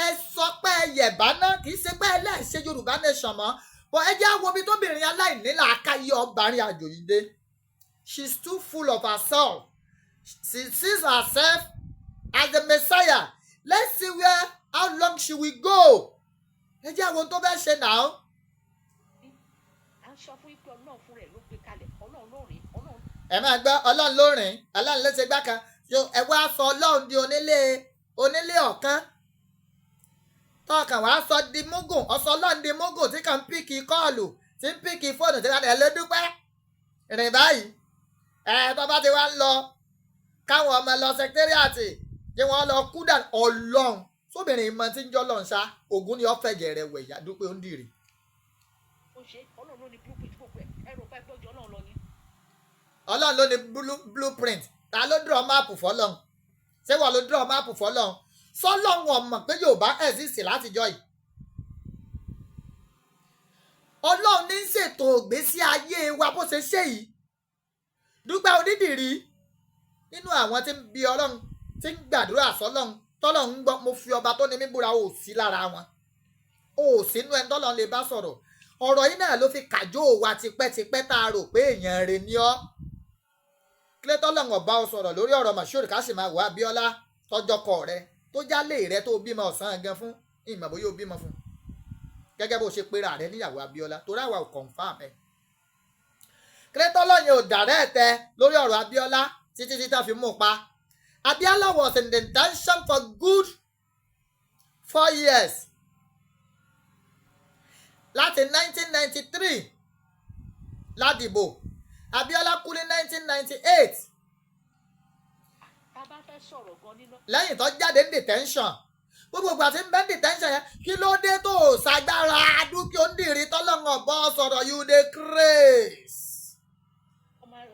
Ẹ sọ pé ẹ yẹ̀bá náà, kì í ṣe pé ẹ lẹ́ẹ̀ṣẹ̀ Yorùbá Nation mọ́ bọ́. Ẹ jẹ́ á wo ibi tóbìnrin aláìní làákàyè ọbarin àjò yìí dé. She's too full of herself. She sees herself as the messiah. Let's see where, how long she will go. Ẹ jẹ́ àwọn tó fẹ́ ṣe náà. À ń sọ fún yín pé Ọlọ́run fún rẹ̀ ló gbé kalẹ̀, Ọlọ́run ló rìn, Ọlọ́run Ẹ máa gbọ́, Ọlọ́run ló rìn, Ọlọ́run ló ṣe gbá kan. Yo, ẹ wá sọ Ọlọ́run di onílé onílé ọ̀kan tọkàn, wàá sọ di mugun, ọsọ Ọlọ́run di mugun tí kàn ń pick call, tí ń pick fóònù, tí kàn ẹ ló dúpẹ́ rìn báyìí. Ẹ tó bá ti wá ń lọ káwọn ọmọ lọ secretariat kí wọ́n lọ kú dànù. Ọlọ́run sóbìnrin ìmọ̀ tí ń jọ́ lọ́n ṣá, Ògún ni ó fẹ̀jẹ̀ rẹ̀ wẹ̀yà. Dúpẹ́ Onídìrí. Ó ṣe, Ọlọ́run ló ní blueprint gbogbo ẹ̀. Ẹ rò pé gbọ́jọ́ Ọlọ́run lọ ni. Ọlọ́run ló ní blueprint. Ta ló draw map fọlọ́run? Ṣé wọ́n ló draw map fọlọ́run? Sọlọ́run ọmọ pé Yorùbá exist látijọ́ yìí. Ọlọ́run ní í ṣètò ìgbésí ayé wa bó ṣe ṣe yìí. Dúpẹ́ Onídìrí, nínú àwọn tí ń bi Ọlọ́run, tí ń gbàdúrà sọlọ́run, tọ́lọ́run ń gbọ́, mo fi ọba tó ní mí búra, ò sí lára wọn, ò sínú ẹni tọ́lọ́run lè bá sọ̀rọ̀. Ọ̀rọ̀ yìí náà ló fi kàjó wa tipẹ́tipẹ́ tá a rò pé èèyàn rè ní ọ́. Kílẹ̀ tọ́lọ́run ọba ọ sọ̀rọ̀ lórí ọ̀rọ̀ Mashood, ká sì máa wà Abíọ́lá tọ́jọ́kọ rẹ tó jálè rẹ tó bímọ ọ̀sán gan fún ìmọ̀ bóyá ó bímọ fún gẹ́gẹ́ bó ṣe pera rẹ níyàwó Abíọ́lá, torí àwa ò confirm ẹ̀. Kílẹ̀ tọ́lọ́run ò dàrẹ́ ẹ̀tẹ́ lórí ọ̀rọ̀ Abíọ́lá títí tí tá fi mú un pa. Abíọ́lá was in detention for good 4 years láti 1993 ládìbò. Abíọ́lá kú ní 1998. Tá a bá fẹ́ sọ̀rọ̀ gan nínú Lẹ́yìn tó jáde ní detention, gbogbo ìgbà tí ń bẹ́ ní detention yẹn, kí ló dé tó o ṣàgbára dúkìá Onídìrí tọ́lọ́run ọ̀bọ sọ̀rọ̀? You dey craze. Ọmọ ẹ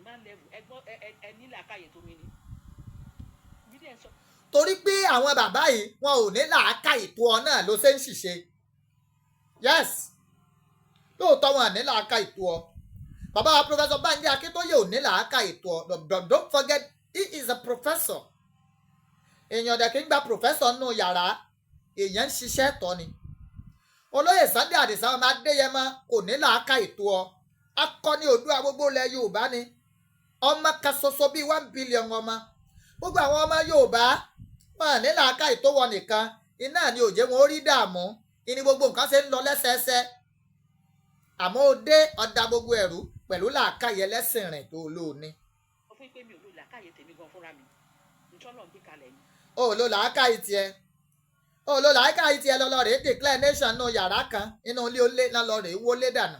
man level, ẹgbọ́n ẹ ẹ ní làákàyè tó mi ni mi dẹ̀ sọ. Torí pé àwọn bàbá yìí, wọn ò ní làákàyè tó ọ náà ló ṣe ń ṣìṣe. Yes, lóòótọ́ wọn ò ní làákàyè tó ọ. Bàbá wa Professor Banji Akíntóyè ò ní làákàyè tó ọ, but don't forget he is a professor. Èèyàn dẹ̀ kí ń gba professor nù yàrá, èèyàn ń ṣiṣẹ́ tọ́ ni. Olóyè Sunday Àdìsá ọmọ Adéyẹmọ kò ní làákàyè tó ọ. Akọni Oòduà gbogbo ilẹ̀ Yorùbá ni, ọmọ kan ṣoṣo bíi 1 billion ọmọ, gbogbo àwọn ọmọ Yorùbá. Wọn ní làákàyè tó wọ nìkan iná ni ò jẹ́ wọn ó rí dààmú ìní gbogbo nǹkan ṣe ń lọ lẹ́sẹẹsẹ. Àmọ́ ó dé ọ̀dà gbogbo ẹ̀rú pẹ̀lú làákàyè ẹlẹ́sìn rìn tó lóòní. Ó fún pé mi ò lo làákàyè tèmi gan fúnra mi, ntọ́lọ̀ ń gbé kalẹ̀ ni. O ò lo làákàyè tiẹ̀, o ò lo làákàyè tiẹ̀ lọ́lọ́ rèé declare nation nù yàrá kan inú ilé olé náà lọ rèé wọlé dànù.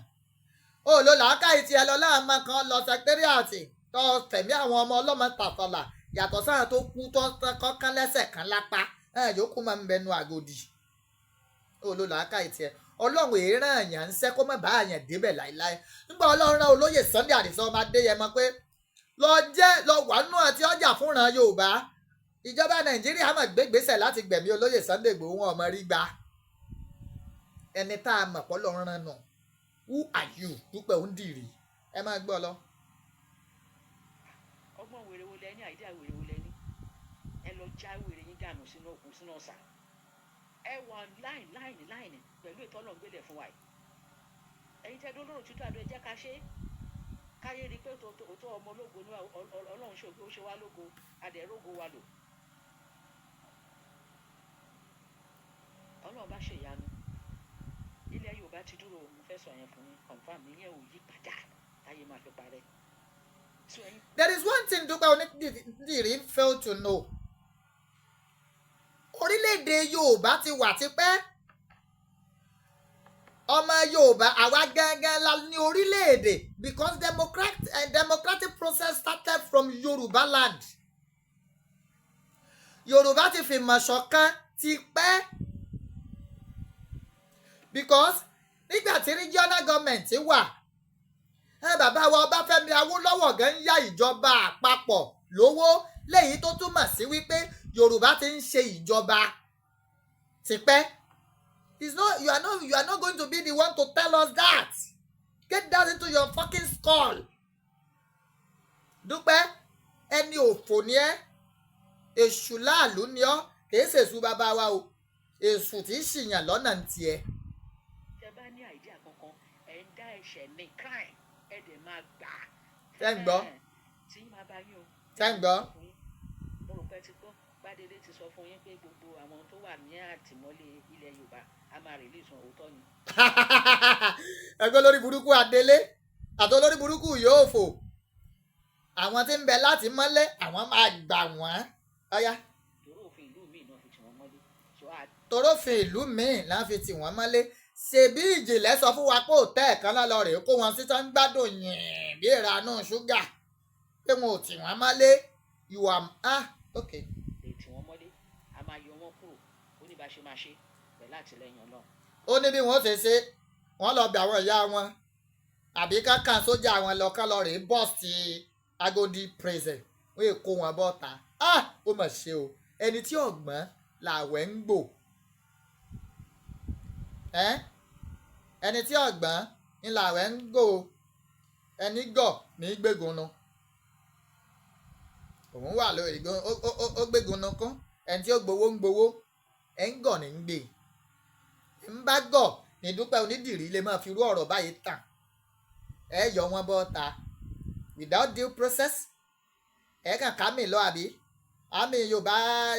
O ò lo làákàyè tiẹ̀ lọ láàmú kan lọ secretariat tó tẹ̀mí àwọn ọmọ ọlọ́mọ tàfàlà, yàtọ̀ sáà tó kú tó kọ́kán lẹ́sẹ̀ kan lápá ẹ̀ yòókù máa ń bẹnu àgòdì. O ò lo làákàyè tiẹ̀. Ọlọ́run èèràn àyàn ń sẹ́ kó má bá àyàn débẹ̀ láéláé. Nígbà Ọlọ́run rán olóyè Sunday Adisa ọmọ Adéyẹmọ pé lọ jẹ́ lọ wà nù àti ọjà fúnra Yorùbá, ìjọba Nàìjíríà mọ̀ gbégbèsè láti gbẹ̀mí olóyè Sunday Igboho, wọn ọmọ rí gbà. Ẹni tá a mọ̀ pọ́ lọ́run rán nù. Who are you, Dúpẹ́ Onídìrí? Ẹ máa gbọ́ lọ. Ọgbọ́n wèrè wo lẹ ní? Idea wèrè wo lẹ ní? Ẹ lọ já wèrè yín dànù sínú òkun, sínú ọ̀sà. Ẹ wà line line line pẹ̀lú ètò Ọlọ́run gbélé fún wa yìí. Ẹ̀yin tẹ́ dúró lórí títọ́ àdó, ẹ jẹ́ ká ṣe é káyé rí i pé òótọ́ ọmọ ológo ní Ọlọ́run ṣe, ó ṣe wá lógo, adẹ̀rógo wa lò. Ọlọ́run bá ṣe ìyanu, ilẹ̀ Yorùbá ti dúró. Mo fẹ́ sọ yẹn fún yín, confam, ìyẹn ò yí padà táyé máa fi parẹ́. So ẹ̀yin There is one thing Dúpẹ́ Onídìrí fail to know. Orílẹ̀-èdè Yorùbá ti wà tipẹ́. Ọmọ Yorùbá àwa gangan la ní orílẹ̀-èdè because democratic process started from Yorùbá land. Yorùbá ti fìmọ̀ ṣọ̀kan tipẹ́ because nígbà tí regional government wà ẹ, bàbá wa Ọbáfẹ́mi Awólọ́wọ̀ gan ń yá ìjọba àpapọ̀ lówó, léyìí tó túmọ̀ sí wípé Yorùbá ti ń ṣe ìjọba tipẹ́. It's not you are not you are not going to be the one to tell us that. Get that into your fucking skull. Dúpẹ́, ẹni òfò ni ẹ́, èṣù láàlú ni ọ́. Kìí ṣèṣù bàbá wa o, èṣù tí í ṣìyàn lọ́nà ń tiẹ̀. Tẹ bá ní idea kankan, ẹ ń dá ẹ̀ṣẹ̀ ní crime, ẹ dẹ̀ máa gbà á. Ṣé ń gbọ́? Tí yín máa bá yín o. Ṣé ń gbọ́? Mo rò pé ti gbọ́, Bádélé ti sọ fún yín pé gbogbo àwọn tó wà ní àtìmọ́lé ilẹ̀ Yorùbá, a máa release wọn, òótọ́ ni. Ẹgbẹ́ olórí burúkú Adélé àti olórí burúkú yóò fò, àwọn tí ń bẹ láti mọ́lé, àwọn máa gbà wọ́n ọ̀yá. Torí òfin ìlú míì náà fi tì wọ́n mọ́lé, so a Torófin ìlú míì là ń fi tì wọ́n mọ́lé. Ṣèbí ìjìnlẹ̀ sọ fún wa pé òtẹ́ẹ̀ kan náà lọ rèé kó wọn sí tán ń gbádùn yìn bí ìranú ṣúgà, pé wọn ò tì wọ́n mọ́lé. You are, ah, okay. Lè tì wọ́n mọ́lé, a máa yọ wọ́n kúrò. Ó ní bá ṣe máa ṣe pẹ̀lú àtìlẹ́yìn Ọlọ́run. Ó ní bí wọ́n ṣe ṣe, wọ́n lọ bẹ̀ àwọn ìyá wọn àbí kankan sójà wọn lọ kán lọ rèé bọ́ọ̀sì Agodi prison, wọ́n èkó wọn bọ́ta. Ah, ó mà ṣe o. Ẹni tí ọ̀gbọ́n làwẹ̀ ń gbò ẹ́, ẹni tí ọ̀gbọ́n ń làwẹ̀ ń gbò, ẹni gọ̀ ní gbégun nu. Òun wà lórí ó gbégun nu kún. Ẹni tí ó gbowó ń gbowó, ẹ̀ ń gọ̀ ní ń gbé ń bá gọ̀ ní. Dúpẹ́ Onídìrí lè máa fi irú ọ̀rọ̀ báyìí tàn. Ẹ yọ wọn bọ́ ta without due process, ẹ kàn ká mi lọ àbí àmì Yorùbá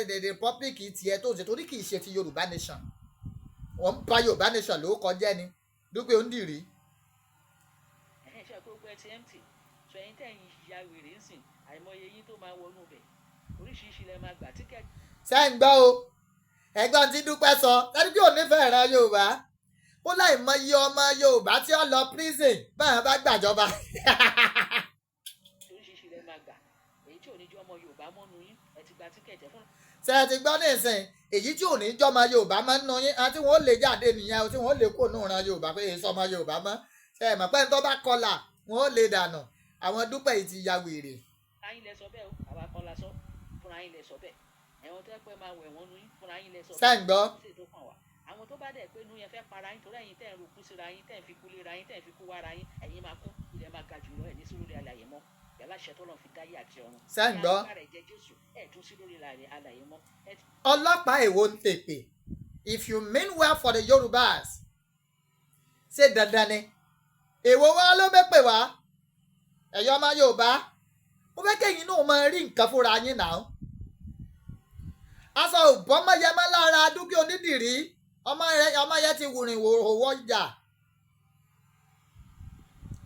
the Republic tiẹ̀ tó ń ṣe, torí kì í ṣe ti Yorùbá nation. Wọ́n ń bá Yorùbá nation ló kọjá ni, Dúpẹ́ Onídìrí. Ẹ̀hẹ́n, ṣe pé gbogbo ẹ ti empty, so ẹ̀yin tẹ̀ ń ya wèrè ń sìn, àìmọye yín tó máa wọnú bẹ̀, oríṣiríṣi lẹ máa gbà ticket. Ṣé ń gbọ́ o? Ẹ̀gbọ́n tí Dúpẹ́ sọ sẹ́ni bí ò nífẹ̀ẹ́ ìran Yorùbá, ó láì mọyì ọmọ Yorùbá tí ó lọ prison báwọn bá gbàjọba. Oríṣiríṣi lẹ máa gbà, èyí tí ò ní jẹ́ ọmọ Yorùbá mọ́nu yín, ẹ ti gba ticket fún. Ṣé ẹ ti gbọ́ nísìn? Èyí tí ò ní jọmọ Yorùbá mọ́ nínú yín àti wọn ó lè jáde nìyẹn o, tí wọn ó lè kó nù ran Yorùbá pé èso ọmọ Yorùbá mọ́. Ṣe é mọ̀ pé ní tó bá kọlà, wọn ó lè dànù. Àwọn Dúpẹ́ yìí ti ya wèrè. Fúnra yín lẹ sọ bẹ́ẹ̀ o, àwa kan la sọ, fúnra yín lẹ sọ bẹ́ẹ̀. Ẹ̀wọ̀n tó pẹ́ máa wẹ̀ wọ́n nu yín, fúnra yín lẹ sọ. Ṣé ń gbọ́? Kò sí èyí tó kàn wá. Àwọn tó bá dẹ̀ pé inú yẹn fẹ́ para yín, torí ẹ̀yin tẹ́ ń rokú síra yín, tẹ́ ń fi kú léra yín, tẹ́ ń fi kú wára yín, ẹ̀yin máa kú, ilẹ̀ máa ga jù lọ, ẹ̀ ní sí lórí alàyè mọ́ yàrá ìṣẹ́ tọ́lọ́ fi dáyé àti ọ̀run. Ṣé ń gbọ́? Ní agbára ẹ̀jẹ̀ Jésù, ẹ̀ tún sí lórí alàyè mọ́ ẹ̀. Ọlọ́pàá èwo ń tèpè? If you mean well for the Yorùbás, ṣé dandan ni? Èwo wa ló mẹ́pẹ̀ wá? Ẹ̀yọ́ ọmọ Yorùbá, mo fẹ́ kẹ́yìn náà máa rí nǹkan fúnra yín náà. Aṣọ òbọ́mọyẹmọ lára Dúpẹ́ Onídìrí. Ọmọ rẹ, ọmọ yẹn ti wùrìn wòrò ọjà.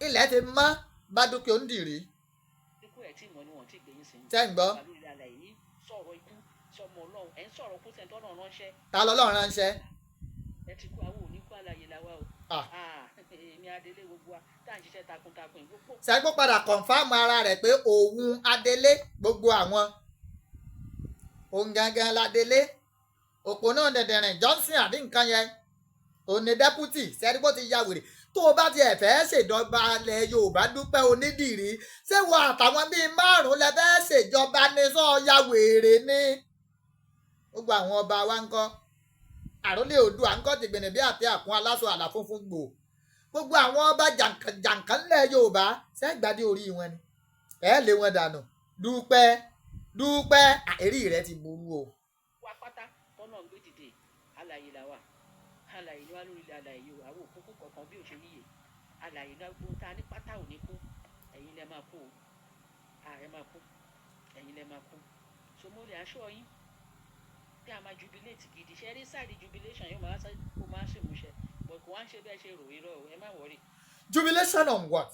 Ilẹ̀ ti mọ́ bá Dúpẹ́ Onídìrí. Ikú ẹ̀ tí mọ̀ ni wọ́n ti gbé yín sí. Tẹ́ ń gbọ́? Wà lórí alẹ́ yìí, sọ̀rọ̀ ikú sọmọ Ọlọ́run, ẹ̀ ń sọ̀rọ̀ kú sẹ́ńtọ́ náà ránṣẹ́. Ta lọ́lọ́run ránṣẹ́? Ẹ ti kú, àwọn òní kú, àlàyé làwa o. Ah. Ah, èmi adélé, gbogbo wa tá à ń ṣiṣẹ́ takuntakun gbogbo. Ṣẹ́gbọ́n padà confirm ara rẹ̀ pé òun adélé gbogbo àwọn, òun gangan ládélé. Òpó náà dẹ̀dẹ̀rìn Johnson àbí nǹkan yẹn, òun ni deputy. Ṣẹ́ni ti ya wèrè tó o bá tiẹ̀ fẹ́ ṣèjọba ilẹ̀ Yorùbá, Dúpẹ́ Onídìrí, ṣé wo àtàwọn bíi márùn-ún lẹ fẹ́ ṣèjọba ní? Sọ ya wèrè ní gbogbo àwọn ọba wa ń kọ́, àrólé Oòduà ń kọ́, tìgbìnrin bí àti àkún aláṣọ àlà funfun gbò, gbogbo àwọn ọba jàǹkànjàǹkàn ńlẹ̀ Yorùbá, ṣẹ́gbàdé orí wọn ni ẹ lé wọn dànù? Dúpẹ́, Dúpẹ́, àìrí rẹ ti burú o. Wá pátá tọ́nà ń gbé dìde, alàyè làwà, alàyè ni wá lórí ilẹ̀ alàyè o. Àwọn òkúkú kankan bí òṣè yíyè, alàyè ní gbogbo ta ní pátá ò ní kú. Ẹ̀yin lẹ máa kú o, ààrẹ máa kú, ẹ̀yin lẹ máa kú. So mo lè aṣọ yín bí a máa jubilate gidi. Ṣe rí side jubilation yóò máa ṣe, ó máa ṣèmúṣẹ, but kò wá ń ṣe bẹ́ẹ̀ ṣe rò. Irọ́ o, ẹ má worry. Jubilation on what?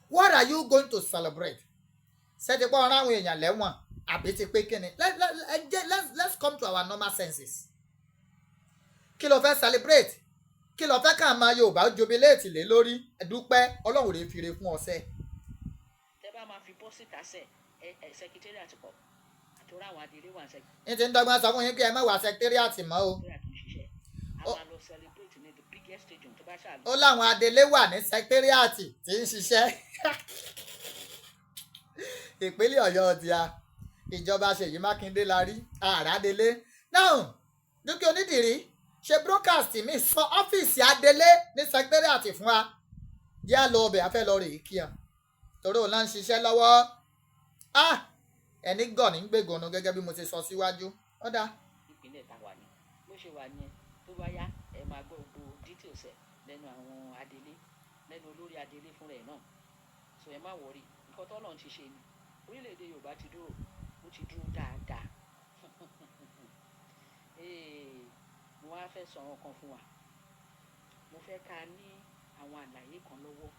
What are you going to celebrate? Ṣé ti pọ́ ọ̀rọ̀ àwọn èèyàn lẹ́wọ̀n àbí ti pé kíni? Let's come to our normal senses. Kí ló fẹ́ celebrate? Kí ló fẹ́ kà máa Yorùbá jubilate lé lórí? Dúpẹ́, Ọlọ́run rè fire fún ọ̀sẹ̀. Tẹ bá máa fi bọ́ síta sẹ ẹ ẹ secretariat kọ àtúrò àwọn adelé wà Ní ti ń dọ́gbọ́n sọ fún yín pé ẹ má wá secretariat mọ́ o. Secretariat ń ṣiṣẹ́, a máa lọ celebrate ní the biggest stadium tó bá ṣáà lọ. Ó láwọn adelé wà ní secretariat tí ń ṣiṣẹ́. Ìpínlẹ̀ Ọ̀yọ́ ti a ìjọba Ṣèyí Mákindé la rí àràdélé náà. Dúpẹ́ Onídìrí ṣe broadcast mi, sọ ọ́fíìsì adelé ní secretariat fún wa, jẹ́ àlọ́ ọbẹ̀ afẹ́ lọ rèé kíá, torí òun náà ń ṣiṣẹ́ lọ́wọ́. Ah, ẹni gọ̀ ní gbégbónú gẹ́gẹ́ bí mo ti sọ síwájú. Ó dáa. Ìpínlẹ̀ tá wà ní bó ṣe wà ní, tó bá yá, ẹ máa gbọ́ gbogbo details ẹ̀ lẹ́nu àwọn adelé, lẹ́nu olórí adelé fúnra ẹ̀ náà. So ẹ má worry, nǹkan tọ́lọ́run ti ṣe ni. Orílẹ̀-èdè Yorùbá ti dúró, ó ti dúró dáadáa. Ee, mo wá fẹ́ sọ àwọn kan fún wa. Mo fẹ́ ká ní àwọn àlàyé kan lọ́wọ́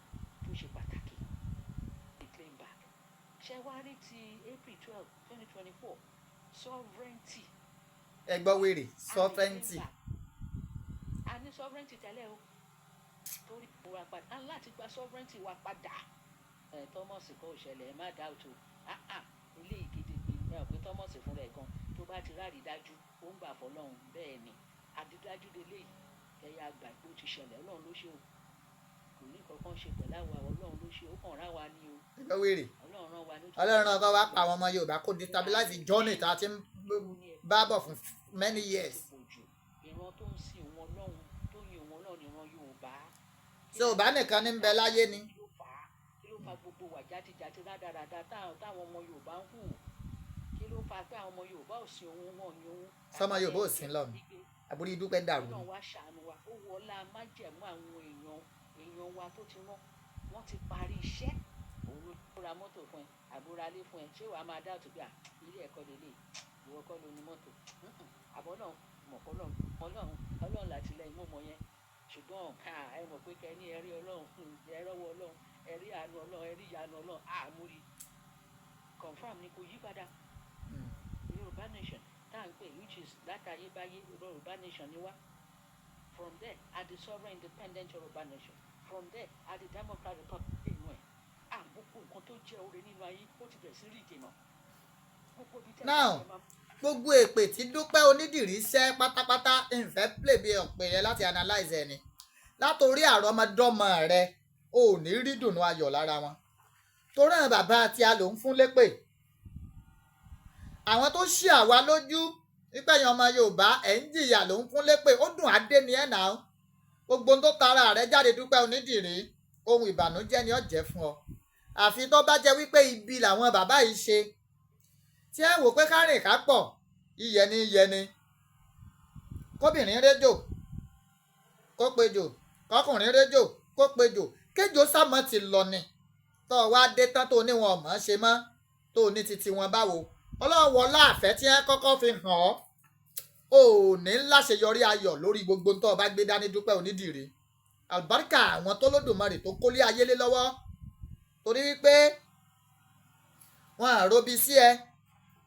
tó ṣe pàtàkì. Claim back, ṣé wàá rí ti April 12, 2024 sovereignty. Ẹ gbọ́ wèrè, sovereignty. A ní sovereignty tẹ́lẹ̀ o, torí wa padà á láti gba sovereignty wa padà. Ẹ Thomas kọ́ òṣẹlẹ̀, ẹ má doubt o. Ah ah, ilé ìgedegbe ẹ ò pé Thomas fúnra ẹ̀ gan, tó bá ti rárí dájú, ó ń gbà fọlọ́run. Bẹ́ẹ̀ ni àdídájú lélẹ́yìí, ẹ̀yà àgbà pé ó ti ṣẹlẹ̀. Ọlọ́run ló ṣe o, kò ní kankan ṣe pẹ̀lú àwa. Ọlọ́run ló ṣe, ó kàn rán wa ní o. Ẹ gbọ́ wèrè. Ọlọ́run rán wa ní. Ọlọ́run náà kọ́ wá pa àwọn ọmọ Yorùbá kó destabilize journey tá a ti ń bá bọ̀ fún many years. Ti pọ̀ jù. Ìran tó ń sin òun Ọlọ́run, tó yin òun Ọlọ́run, ìran Yorùbá. Ṣé Yorùbá nìkan ní ń bẹ láyé ni? Kí ló fà á? Kí ló fa gbogbo wà játijàti rádaràda táwọn ọmọ Yorùbá ń hù? Kí ló fa pé àwọn ọmọ Yorùbá ò sin òun, wọn ò yin òun? Sọmọ Yorùbá ò sin lọ́run? Àbúrò Dúpẹ́ dàrú ni. Ọlọ́run wá ṣàánú wa, ó wọlá májẹ̀mú àwọn èèyàn èèyàn wa tó ti rán, wọ́n ti parí iṣẹ́. Òun ló ra mọ́tò fún ẹ, àbúrò alẹ́ fún ẹ. Ṣé wàá máa dáàtú pé à ilé ẹ̀kọ́ lélẹ̀, ìwọ kọ́ ló ní mọ́tò? Àbọ̀ náà mọ̀ kọ́ lọ́run, Ọlọ́run, Ọlọ́run látìlẹ́yìn mọ́ mọ́ yẹn. Ṣùgbọ́n ẹ mọ̀ pé kẹ́ ní ẹ rí Ọlọ́run, ẹ rọ́wọ́ Ọlọ́run, ẹ rí àánú Ọlọ́run, ẹ rí ìyanu Ọlọ́run, àmúrí confam ni, kò yí padà. Yorùbá nation tá à ń pè, which is látayébáyé, Yorùbá nation ni wá. From there at the sovereign independent Yorùbá nation, from there at the Democratic Republic inú ẹ̀ àgbókò nǹkan tó jẹ́ oore nínú ayé, ó ti bẹ̀rẹ̀ sí rí ìdènà gbogbo ibi tẹ́ ẹ Now, bá máa gbogbo èpè tí Dúpẹ́ Onídìrí ṣẹ́ pátápátá, ìfẹ́ play bí ọ̀pẹ yẹn láti analyze ẹ̀ ni látòrí àrọ́mọdọ́mọ rẹ, ò ní rí dùnú ayọ̀ lára wọn, torí àwọn bàbá tí a lò ń fún lépè, àwọn tó ṣí àwa lójú nípa ẹ̀yin ọmọ Yorùbá ẹ̀ ń jìyà, ló ń fún lépè. Ó dùn adé ni ẹ̀ náà. Gbogbo ohun tó tara rẹ jáde, Dúpẹ́ Onídìrí, ohun ìbànújẹ́ ni ó jẹ́ fún ọ, àfi tó bá jẹ́ wípé ibi làwọn bàbá yìí ṣe tí ẹ wò pé kárìn ká pọ̀, iyẹni iyẹni, kóbìnrin réjò kó pejò, kọkùnrin réjò kó pejò, kéjò sámọ ti lọ ni. Tó o wá dé tán, tó o ní wọn ò mọ̀ ọ́n ṣe mọ́, tó o ní titi wọn báwo, Ọlọ́run wọlá àfẹ́ tí ẹ kọ́kọ́ fi hàn ọ́. O ò ní láṣeyọrí ayọ̀ lórí gbogbo tó o bá gbé dání, Dúpẹ́ Onídìrí. Àlùbáríkà àwọn tó lódùmarè tó kólé ayé lé lọ́wọ́, torí wípé wọn àròbí sí ẹ,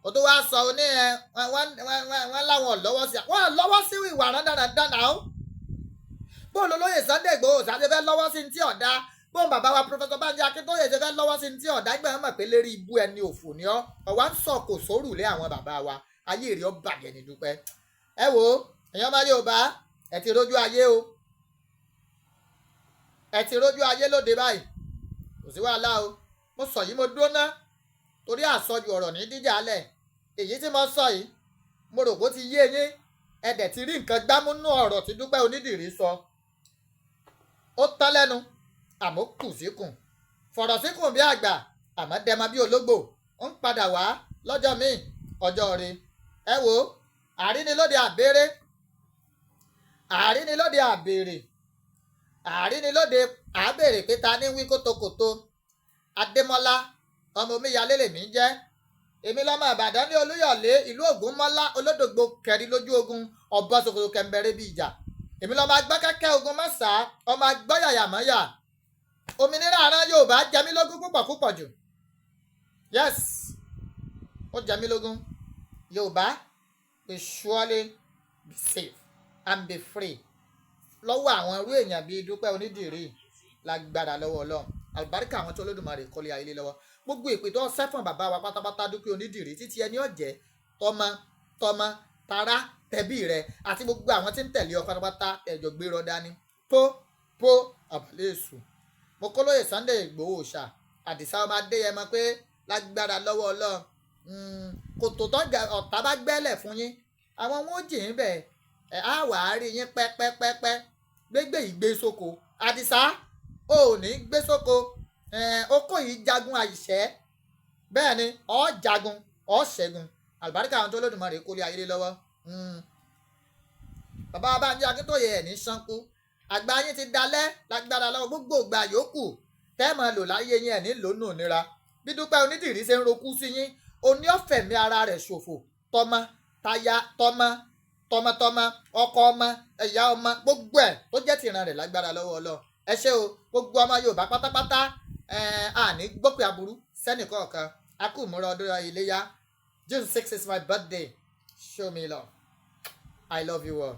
o tó wá sọ oní ẹ, wọ́n láwọn lọ́wọ́ sí, wọ́n lọ́wọ́ sí ìwà rádaràda náà. Bóun olóyè Sunday Igboho ṣe fẹ́ lọ́wọ́ sí ní tí ọ̀dá, bóun bàbá wa Professor Banji Akíntóyè ṣe fẹ́ lọ́wọ́ sí ní tí ọ̀dá? Ìgbà wọn mọ̀ pé lérí ibú ẹni òfò ni ọ́, ọ̀wá ń sọ kò sórùlé àwọn bàbá wa. Ayé rẹ̀ ó bàjẹ́ ní Dúpẹ́. Ẹ wo, èèyàn máa Yorùbá, ẹ ti rójú ayé o, ẹ ti rójú ayé lóde báyìí. Kò sí wàhálà o. Mo sọ yìí, mo dúró ná, torí àsọjù ọ̀rọ̀ ní díjà lẹ̀. Èyí tí mo sọ yìí, mo rò bó ti yé yín. Ẹ dẹ̀ ti rí nǹkan gbámúnú ọ̀rọ̀ tí Dúpẹ́ Onídìrí sọ. Ó tán lẹ́nu, àmọ́ kù síkùn, fọ̀rọ̀ síkùn bí àgbà, àmọ́ dẹmọ bí ológbò. Ń padà wá lọ́jọ́ míì, ọjọ́ rẹ. Ẹ wo, àrínilóde àbèrè, àrínilóde àbèrè, àrínilóde àbèrè pé ta ní wí kótókótó. Adémọ́lá ọmọ omíyalé lèmi ń jẹ́. Èmi lọ́mọ Ìbàdàn ní Olúyọ̀lé, ìlú Ògúnmọ́lá, olódògbò kẹrin lójú ogun, ọ̀bọ ṣòkòtò kẹ̀mbẹ̀rẹ̀ bí ìjà. Èmi lọ́mọ agbákẹ́kẹ́ ogun mọ́sá, ọmọ agbọ́yàyàmọ́yà. Òmìnira àrán Yorùbá jẹ mí lógún púpọ̀ púpọ̀ jù. Yes, ó jẹ mí lógún. Yorùbá will surely be safe and be free lọ́wọ́ àwọn irú èèyàn bíi Dúpẹ́ Onídìrí, lágbára lọ́wọ́ Ọlọ́run. Àlùbáríkà àwọn tó Olódùmarè kọ́lé ayé lé lọ́wọ́. Gbogbo ìpè tó sẹ́fọ̀n bàbá wa pátápátá, Dúpẹ́ Onídìrí, títí ẹni ọ̀jẹ̀, tọmọ tọmọ, tará tẹbí rẹ àti gbogbo àwọn tí ń tẹ̀lé ọ pátápátá, ẹ̀jọ̀ gbérọ dání pó pó àbálẹ̀ èṣù. Mo kó lóye Sunday Ìgbòho ṣá, Àdìsá ọmọ Adéyẹmọ, pé lágbára lọ́wọ́ Ọlọ́run, kòtò tó ọ̀tá bá gbẹ́lẹ̀ fún yín, àwọn wọn ò jìn bẹ́ẹ̀. Ẹ̀ á wà á rí yín pẹ́pẹ́pẹ́pẹ́ gbégbé yìí gbé sóko. Àdìsá ò ní gbé sóko oko yìí, jagun àìṣẹ́. Bẹ́ẹ̀ ni, ọ́ jagun, ọ́ ṣẹ́gun. Àlùbáríkà àwọn tó Olódùmarè kólé ayé lé lọ́wọ́. Bàbá Bánjí Akíntóyè, ẹ̀ ní sánkú, àgbà yín ti dalẹ̀ lágbára lọ́wọ́. Gbogbo ìgbà yòókù tẹ́ máa lò láyé yín, ẹ̀ ní lónù nira. Bí Dúpẹ́ Onídìrí ṣe ń rokú sí yín, oní ọ̀fẹ̀mí ara rẹ̀ ṣòfò, tọmọ taya, tọmọ tọmọtọmọ, ọkọ ọmọ, ẹ̀yà ọmọ, gbogbo ẹ̀ tó jẹ́ tìran rẹ̀, lágbára lọ́wọ́ Ọlọ́run. Ẹ ṣé o, gbogbo ọmọ Yorùbá pátápátá. Àní gbọ́pẹ́ aburú sẹ́nìkọ̀ọ̀kan. A kú ìmúra ọdún iléyá. June 6 is my birthday. Show me love. I love you all.